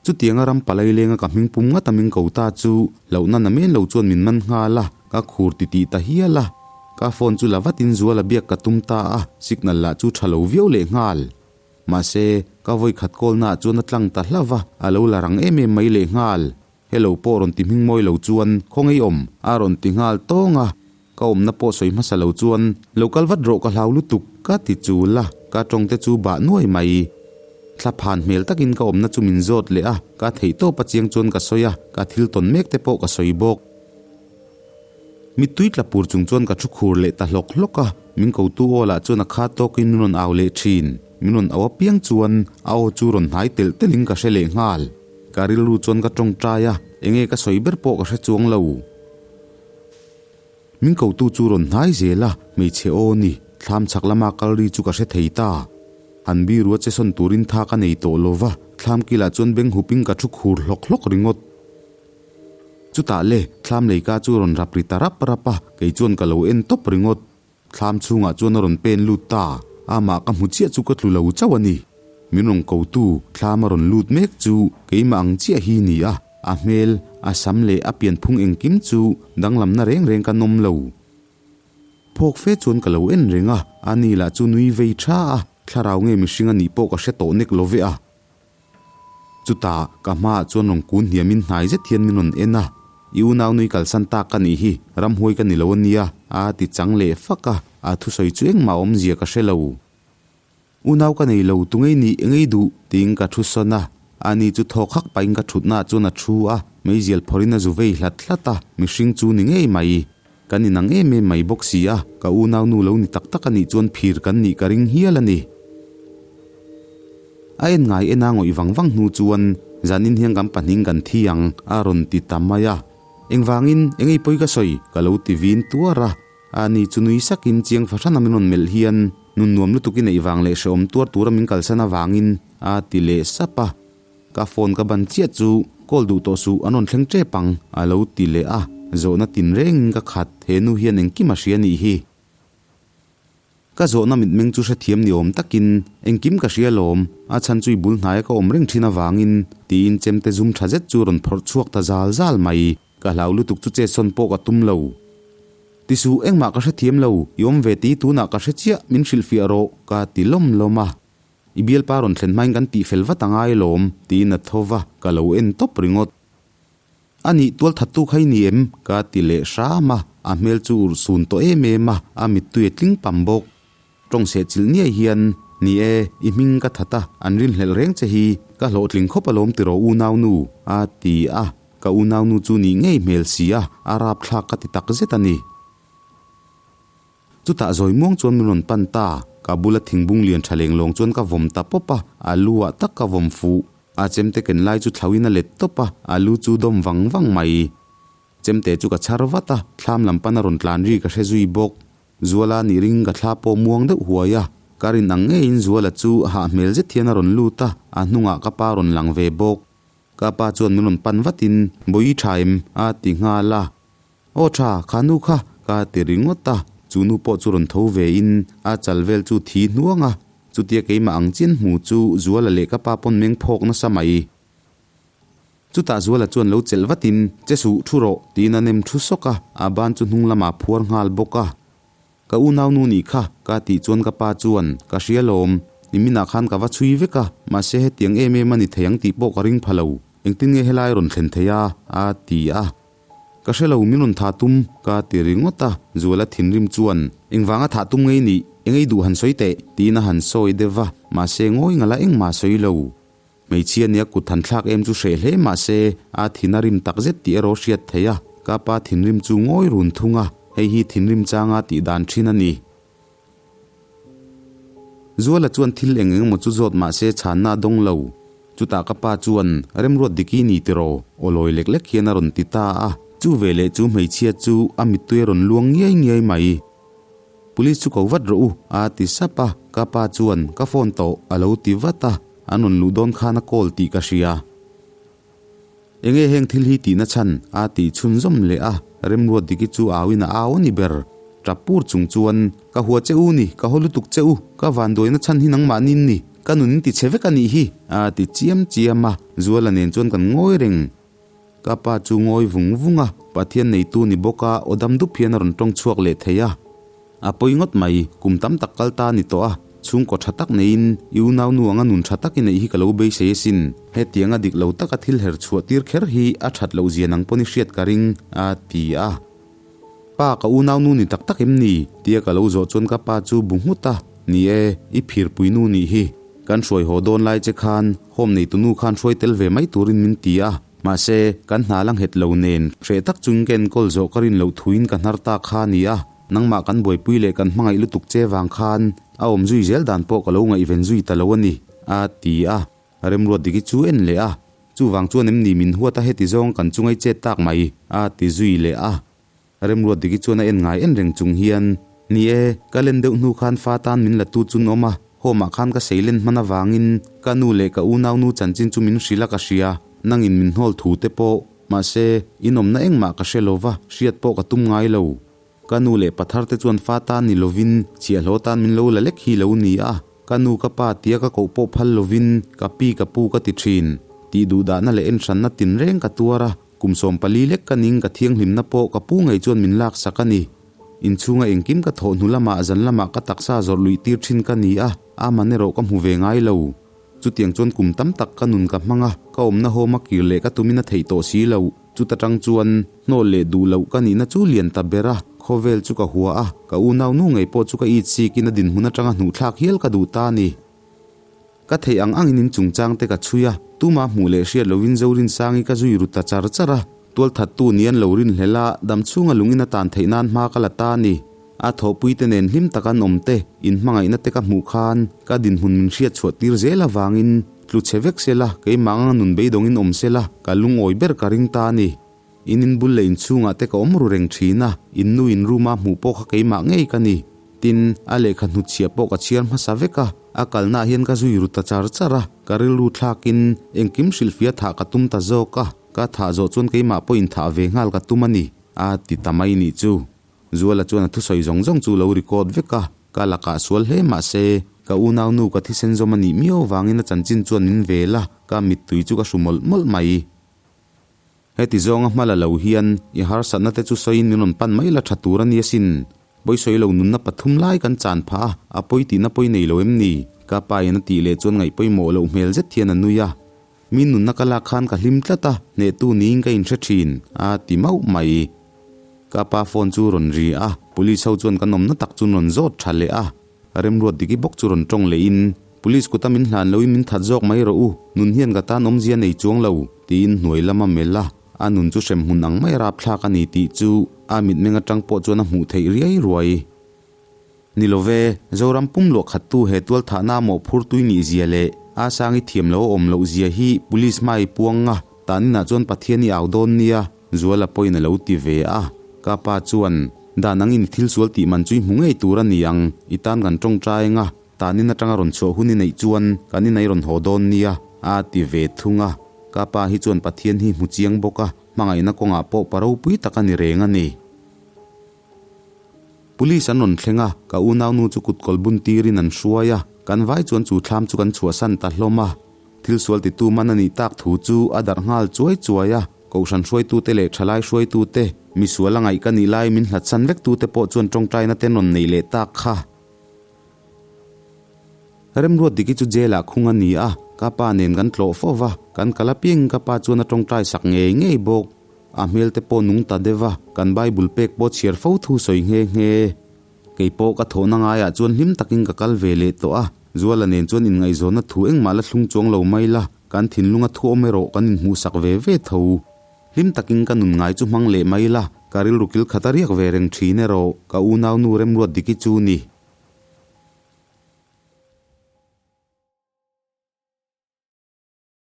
Chutianga ram palai lenga ka hming pum ngat a min ko ta chu hlauhna na men lo chuan min man nghal a, ka khur ti tih ta hial a. Ka phone chu la vatin Zuala biak ka tum ta a, signal lah chu tha lo viau leh nghal. Mahse, ka vawi khat call naah chuan a tlang ta hlauh va, a lo la rang em em mai leh nghal. Hello pawh rawn ti hming mawi lo chuan khawngaih awm a rawn ti nghal tawng a, ka awmna pawh sawi hmasa lo chuan lo kal vat rawh ka hlau lutuk ka ti chul a, ka tawng te chu bah nuai mai. Thla phan hmel takin ka awmna chu min zawt leh a, ka theih tawp a chiang chuan ka sawi a, ka thil tawn mek te pawh ka sawi bawk. Mittui tla pur chung chuan ka thu khur leh ta hlawk hlawk a, min kotu aw lah chuan a kha tawkin min rawn au leh thin. Min rawn au apiang chuan a aw chu rawn hnai telh telhin ka hre leh nghal. Ka rilru chuan ka tawngtai a, enge ka sawi ber pawh ka hre chuang lo. Min kotu chu rawn hnai zel a, hmeichhe aw ni, thlam chhak lama kal ri chu ka hre thei ta. Han biru a che sawn turin tha ka nei tawh lo va, thlam kilah chuan beng hupin ka thu khur hlawk hlawk ringawt. Chutah le, thlam leika chu rawn rap ri ta rap rap a, kei chuan ka lo en tawp ringawt. Thlam chhungah chuan a rawn pen lut ta, amah ka hmu chiah chu ka tlu lo chauh a ni. Min rawn kotu thlam a rawn lut mek chu keimah ang chiah hi ni a, a hmel, a sam leh a pianphung engkim chu danglamna reng reng kan awm lo. Phawk fe chuan ka lo en reng a, ani lah chu nui vei tha a, thlarau nge mihring a nih pawh ka hre tawh nek lo ve a. Chutah ka hmaah chuan rawn kun hniamin hnai zet hian min rawn en a, I unau nui kalsan tak ka nih hi, ramhuai ka ni lo ania, a ti chang leh fak a, a thusawi chu engmah awmzia ka hre lo. Unau ka nei lo, tu ngei nih engei duh? tiin ka thu sawn a, ani chu thawk hak pahin ka thutnaah chuan a thu a, meizial phawrhin a zu vei hlat hlat a, mihring chu ni ngei mai. Kan inang em em mai bawk si a, ka unau nu lo ni tak tak a nih chuan phir kan nih ka ring hial a ni. A en ngai en a ngawih vang vang hnu chuan zanin hian kan pahnih kan thi ang a rawn ti ta mai a. Engvangin engei pawi ka sawi ka lo ti vin tuar a, a ni chu nui sakin chiang fahran a min rawn melh hian nun nuam lutuk i neih vang leh hrehawm tuar tura min kalsan avangin a ti leh sap a. Ka phone ka ban chiah chu call duh tawh suh an rawn thleng tep ang a lo ti leh a, zawhna tinrengin ka khat, he nu hian engkim a hria nih hi. Ka zawhna mitmeng chu hrethiam ni awm takin engkim ka hria lawm, a chhan chu i bul hnaia ka awm reng thin avangin tiin chemte zum tha zet chu rawn phawrh chhuak ta zal zal mai, ka hlau lutuk chu chetsawn pawh ka tum lo. Ti suh engmah ka hrethiam lo, i awm ve tih tunah ka hre chiah min hrilhfiah rawh ka ti lawm lawm a. I bialpa rawn thlen hmain kan tihfel vat a ngai lawm, tiin a tho va, ka lo en tawp ringawt. A nih tualthattu kha i ni em? Ka ti leh hram a, a hmel chu urh sun tawh em em a, a mittui a tling pam bawk. Tawng seh chilh niai hian, Ni e, i hming ka that a, an rinhlelh reng che hi, ka hlawhtling khawp alawm tiraw unaunu? a ti a, ka unaunu chu nih ngei hmel si a, a rapthlak ka ti takzet a ni. Chutah zawi muang chuan min rawn pan ta, ka bula thingbung lian tha leng lawng chuan ka vawm ta pawp a, a lu ah tak ka vawm fuh. A chemte ken lai chu thlauhin a let tawp a, a lu chu dawm vang vang mai. Chemte chu ka chhar vat a, thlam lam pan a rawn tlan ri ka hre zui bawk. Zuala nih ring ka thla pawh muang deuh huai a, ka rin ang ngeiin Zuala chu hah hmel zet hian a rawn lut a, a hnungah ka pa rawn lang ve bawk. Ka pa chuan min rawn pan vatin, Bawi i tha em? a ti nghal a. Aw tha, kha nu kha, ka ti ringawt a, chu nu pawh chu rawn tho ve in a chal vel chu thi hnuang a, chutia keimah ang chian hmu chu Zuala leh ka pa pawn meng phawk nasa mai. Chutah Zuala chuan lo chelh vat in, Che suh, thu rawh, tiin a nem thu sawk a, a ban chu hnung lamah a phuar nghal bawk a. Ka unaunu nih kha, ka tih chuan ka pa chuan, Ka hria lawm, niminah khan ka va chhui vek a, mahse hetiang em em a ni thei ang tih pawh ka ring pha lo, engtin nge helai rawn thlen thei a? a ti a. Ka hre lo, min rawn thah tum, ka ti ringawt a, Zuala thinrim chuan, Engvanga thah tum ngei nih, eng ei duh han sawi teh, tiin a han sawi deuh va, mahse ngawi ngala engmah a sawi lo. Hmeichhia nia kut han thlak em chu hreh hle mahse a thin a rim tak zet tih erawh hriat theih a, ka pa thinrim chu ngawi run thung a, hei hi thinrim changa tih dan thin a ni. Zuala chuan thil eng eng emaw chu zawt mahse chhanna a dawng lo. Chutah ka pa chuan, Remruat Diki ni tiraw? Aw lawi lek lek hian a rawn ti ta a, chu veleh chu hmeichhia chu a mittui a rawn luang ngiai ngiai mai. Police chu ko vat rawh u, a ti sap a, ka pa chuan, Ka phone tawh, a lo ti vat a, an rawn luh dawn khan a call tih ka hria. Enge heng thil hi tihna chhan? a tih chhunzawm leh a, Remruat Diki chu auin a au a ni ber. Tap pur chung chuan, Ka hua che u ni, ka haw lutuk che u, ka vanduaina chhan hi nangmahni ni, ka nun in ti chhe vek a nih hi, a ti chiam chiam a, Zuala nen chuan kan ngawi reng. Ka pa chu ngawi vung vung a, Pathian neitu ni bawk a, aw dam dup hian a rawn tawng chhuak leh thei a. A pawi ngawt mai, kum tam tak kal ta a ni tawh a, chhungkaw tha tak neiin i unau nu anga nun tha tak i neih hi ka lo beisei asin. Hetianga dik lo taka thil her chhuah tir kher hi a that loh zia nang pawn i hriat ka ring, a ti a. Pa, ka unau nu ni tak tak em ni? tia ka lo zawh chuan ka pa chu bu nghut a, Ni e, i phirpui nu nih hi. Kan hruai haw dawn lai che khan home neitu nu khan hruai tel ve mai turin min ti a, mahse, kan hna la nghet lo nen hreh tak chungin ka enkawl zawh ka rin loh thuin ka hnar ta kha a ni a, nangmah kan buaipui leh kan hmangaih lutuk che vang khan a awm zui zel dan pawh ka lo ngaihven zui ta lo a ni, a ti a. Remruat Diki chu en leh a, Chuvang chuan em ni min huat a heti zawng kan chungai chet tak mai, a ti zui leh a. Remruat Diki chuan a en ngai en reng chung hian, Ni e, ka len deuh hnu khan fa tan min la tu chun awm a, home ah khan ka sei len hman avangin ka nu leh ka unaunu chanchin chu min hrilh a ka hria, nangin min hnawl thu te pawh, mahse, inawmna engmah ka hre lova, hriat pawh ka tum ngai lo. Ka nu leh pathar te chuan fa tan ni lovin chhiahhlawh tan min lo la lek hi lo ni a, ka nu ka pa tia ka koh pawh phal lovin ka pi ka pu ka ti thin. Tih duhdahna leh enhranna tinreng ka tuar a, kum 14 lek ka ning ka thianghlimna pawh ka pu ngei chuan min laksak a ni. Inchhunga engkim ka thawh hnu lamah zan lamah ka taksa zawrh luih tir thin ka ni a, aman erawh ka hmu ve ngai lo. Chutiang chuan kum tam tak ka nun ka hmang a, ka awmna hawm a kir leh ka tumin a theih tawh si lo. Chuta tang chuan hnawl leh duh loh ka nihna chu lian ta ber a, khawvel chu ka hua a, ka unau nu ngei pawh chu ka it sikin a dinhmun atanga hnuhthlak hial ka duh ta a ni. Ka theih ang angin in chungchang te ka chhui a, tuma hmuh leh hriat lohin Zorinsangi ka zui ru ta char char a, tualthattu ni an lo rinhlel a, damchhunga lungin a tan theih nan hma ka la ta a ni. A thawhpuite nen hlim taka an awm te, inhmangaihna te ka hmuh khan ka dinhmun min hriat chhuah tir zel avangin tlu chhe vek sela, keimah anga nun beidawngin awm sela, ka lungawi ber ka ring ta a ni. In inbul leh inchhungah te ka awm ru reng thin a, in nu in room a hmuh pawh kha keimah ngei ka ni. Tin, a lehkha hnutchhiah pawh ka chhiar hmasa vek a, a kalnaah hian ka zui ru ta char char a, ka rilru thlakin engkim hrilhfiah thah ka tum ta zawk a, ka thah zawh chuan keimah pawh inthah ve nghal ka tum a ni, a ti ta mai nih chu. Zuala chuan a thusawi zawng zawng chu lo record vek a, ka lakah sual hle mah se, ka unaunu ka thisen zawm a nih miau avangin a chanchin chuan min vel a, ka mittui chu ka hru mawlh mawlh mai. Heti zawnga hma la lo hian i harsatna te chu sawiin min rawn pan mai la tha tur a ni asin. Pawisawi lo nunna pathum lai kan chan phah a, a pawi tihna pawi nei lo em ni? Ka pa in a tih leh chuan ngaih pawimawh loh hmel zet hian a nui a. Mi nunna ka lak khan ka hlim tlat a, hnehtu niin ka inhre thin, a ti mauh mai. Ka pa phone chu rawn ri a, police ho chuan kan awmna tak chu rawn zawt tha leh a. Remruat diki bawk chu rawn tawng leh in, Police kuta min hlan loin min that zawk mai rawh u, nun hian ka tan awmzia nei chuang lo, tiin hnuai lama melh a, a nun chu hrem hmun ang mai rapthlak a ni tih chu a mitmeng atang pawh chuan a hmuh theih riai ruai. Ni lo ve, Zoram pum luah khattu he tualthahna mawhphur tui nih zia leh a sangi thiam lo a awm loh zia hi Police hma i puang a, taninah chuan Pathian i au dawn nia, Zuala pawhin a lo ti ve a. Ka pa chuan, Dan angin i thil sual tih man chu i hmu ngei tur a ni ang, i tan kan tawngtai anga, tanin atanga rawn chhuah hun i neih chuan kan inah i rawn haw dawn nia, a ti ve thung a. Ka pa hi chuan Pathian hi hmu chiang bawk a, hmangaihna kawngah pawh pa ropui tak a ni reng a ni. Police an rawn thleng a, ka unaunu chu kutkawl bun tirin an hruai a, kan vai chuan chu thlam chu kan chhuahsan ta hlawm a. Thil sual titu man a nih tak thu chu a darh nghal chuai chuai a, kohhran hruaitute leh thalai hruaitute, misual a ngaih ka nih lai min hlatsan vektute pawh chuan tawngtaina te rawn neih leh tak kha. Remruat Diki chu jail ah khung a ni a, ka pa nen kan tlawh fo va, kan kal apiangin ka pa chuan a tawngtai sak ngei ngei bawk. A hmel te pawh nung ta deuh a, kan Bible pek pawh chhiar fo thu sawi nghe nghe. Kei pawh ka thawhna ngaiah chuan hlim takin ka kal ve leh tawh a, Zuala nen chuan inngaihzawnna thu engmah la thlung chuang lo mai la, kan thinlunga thu awm erawh kan inhmuhsak ve ve tho. Hlim takin ka nun ngai chu hmang leh mai la, ka rilru kil khat a riak ve reng thin erawh ka unaunu Remruat Diki chu ni.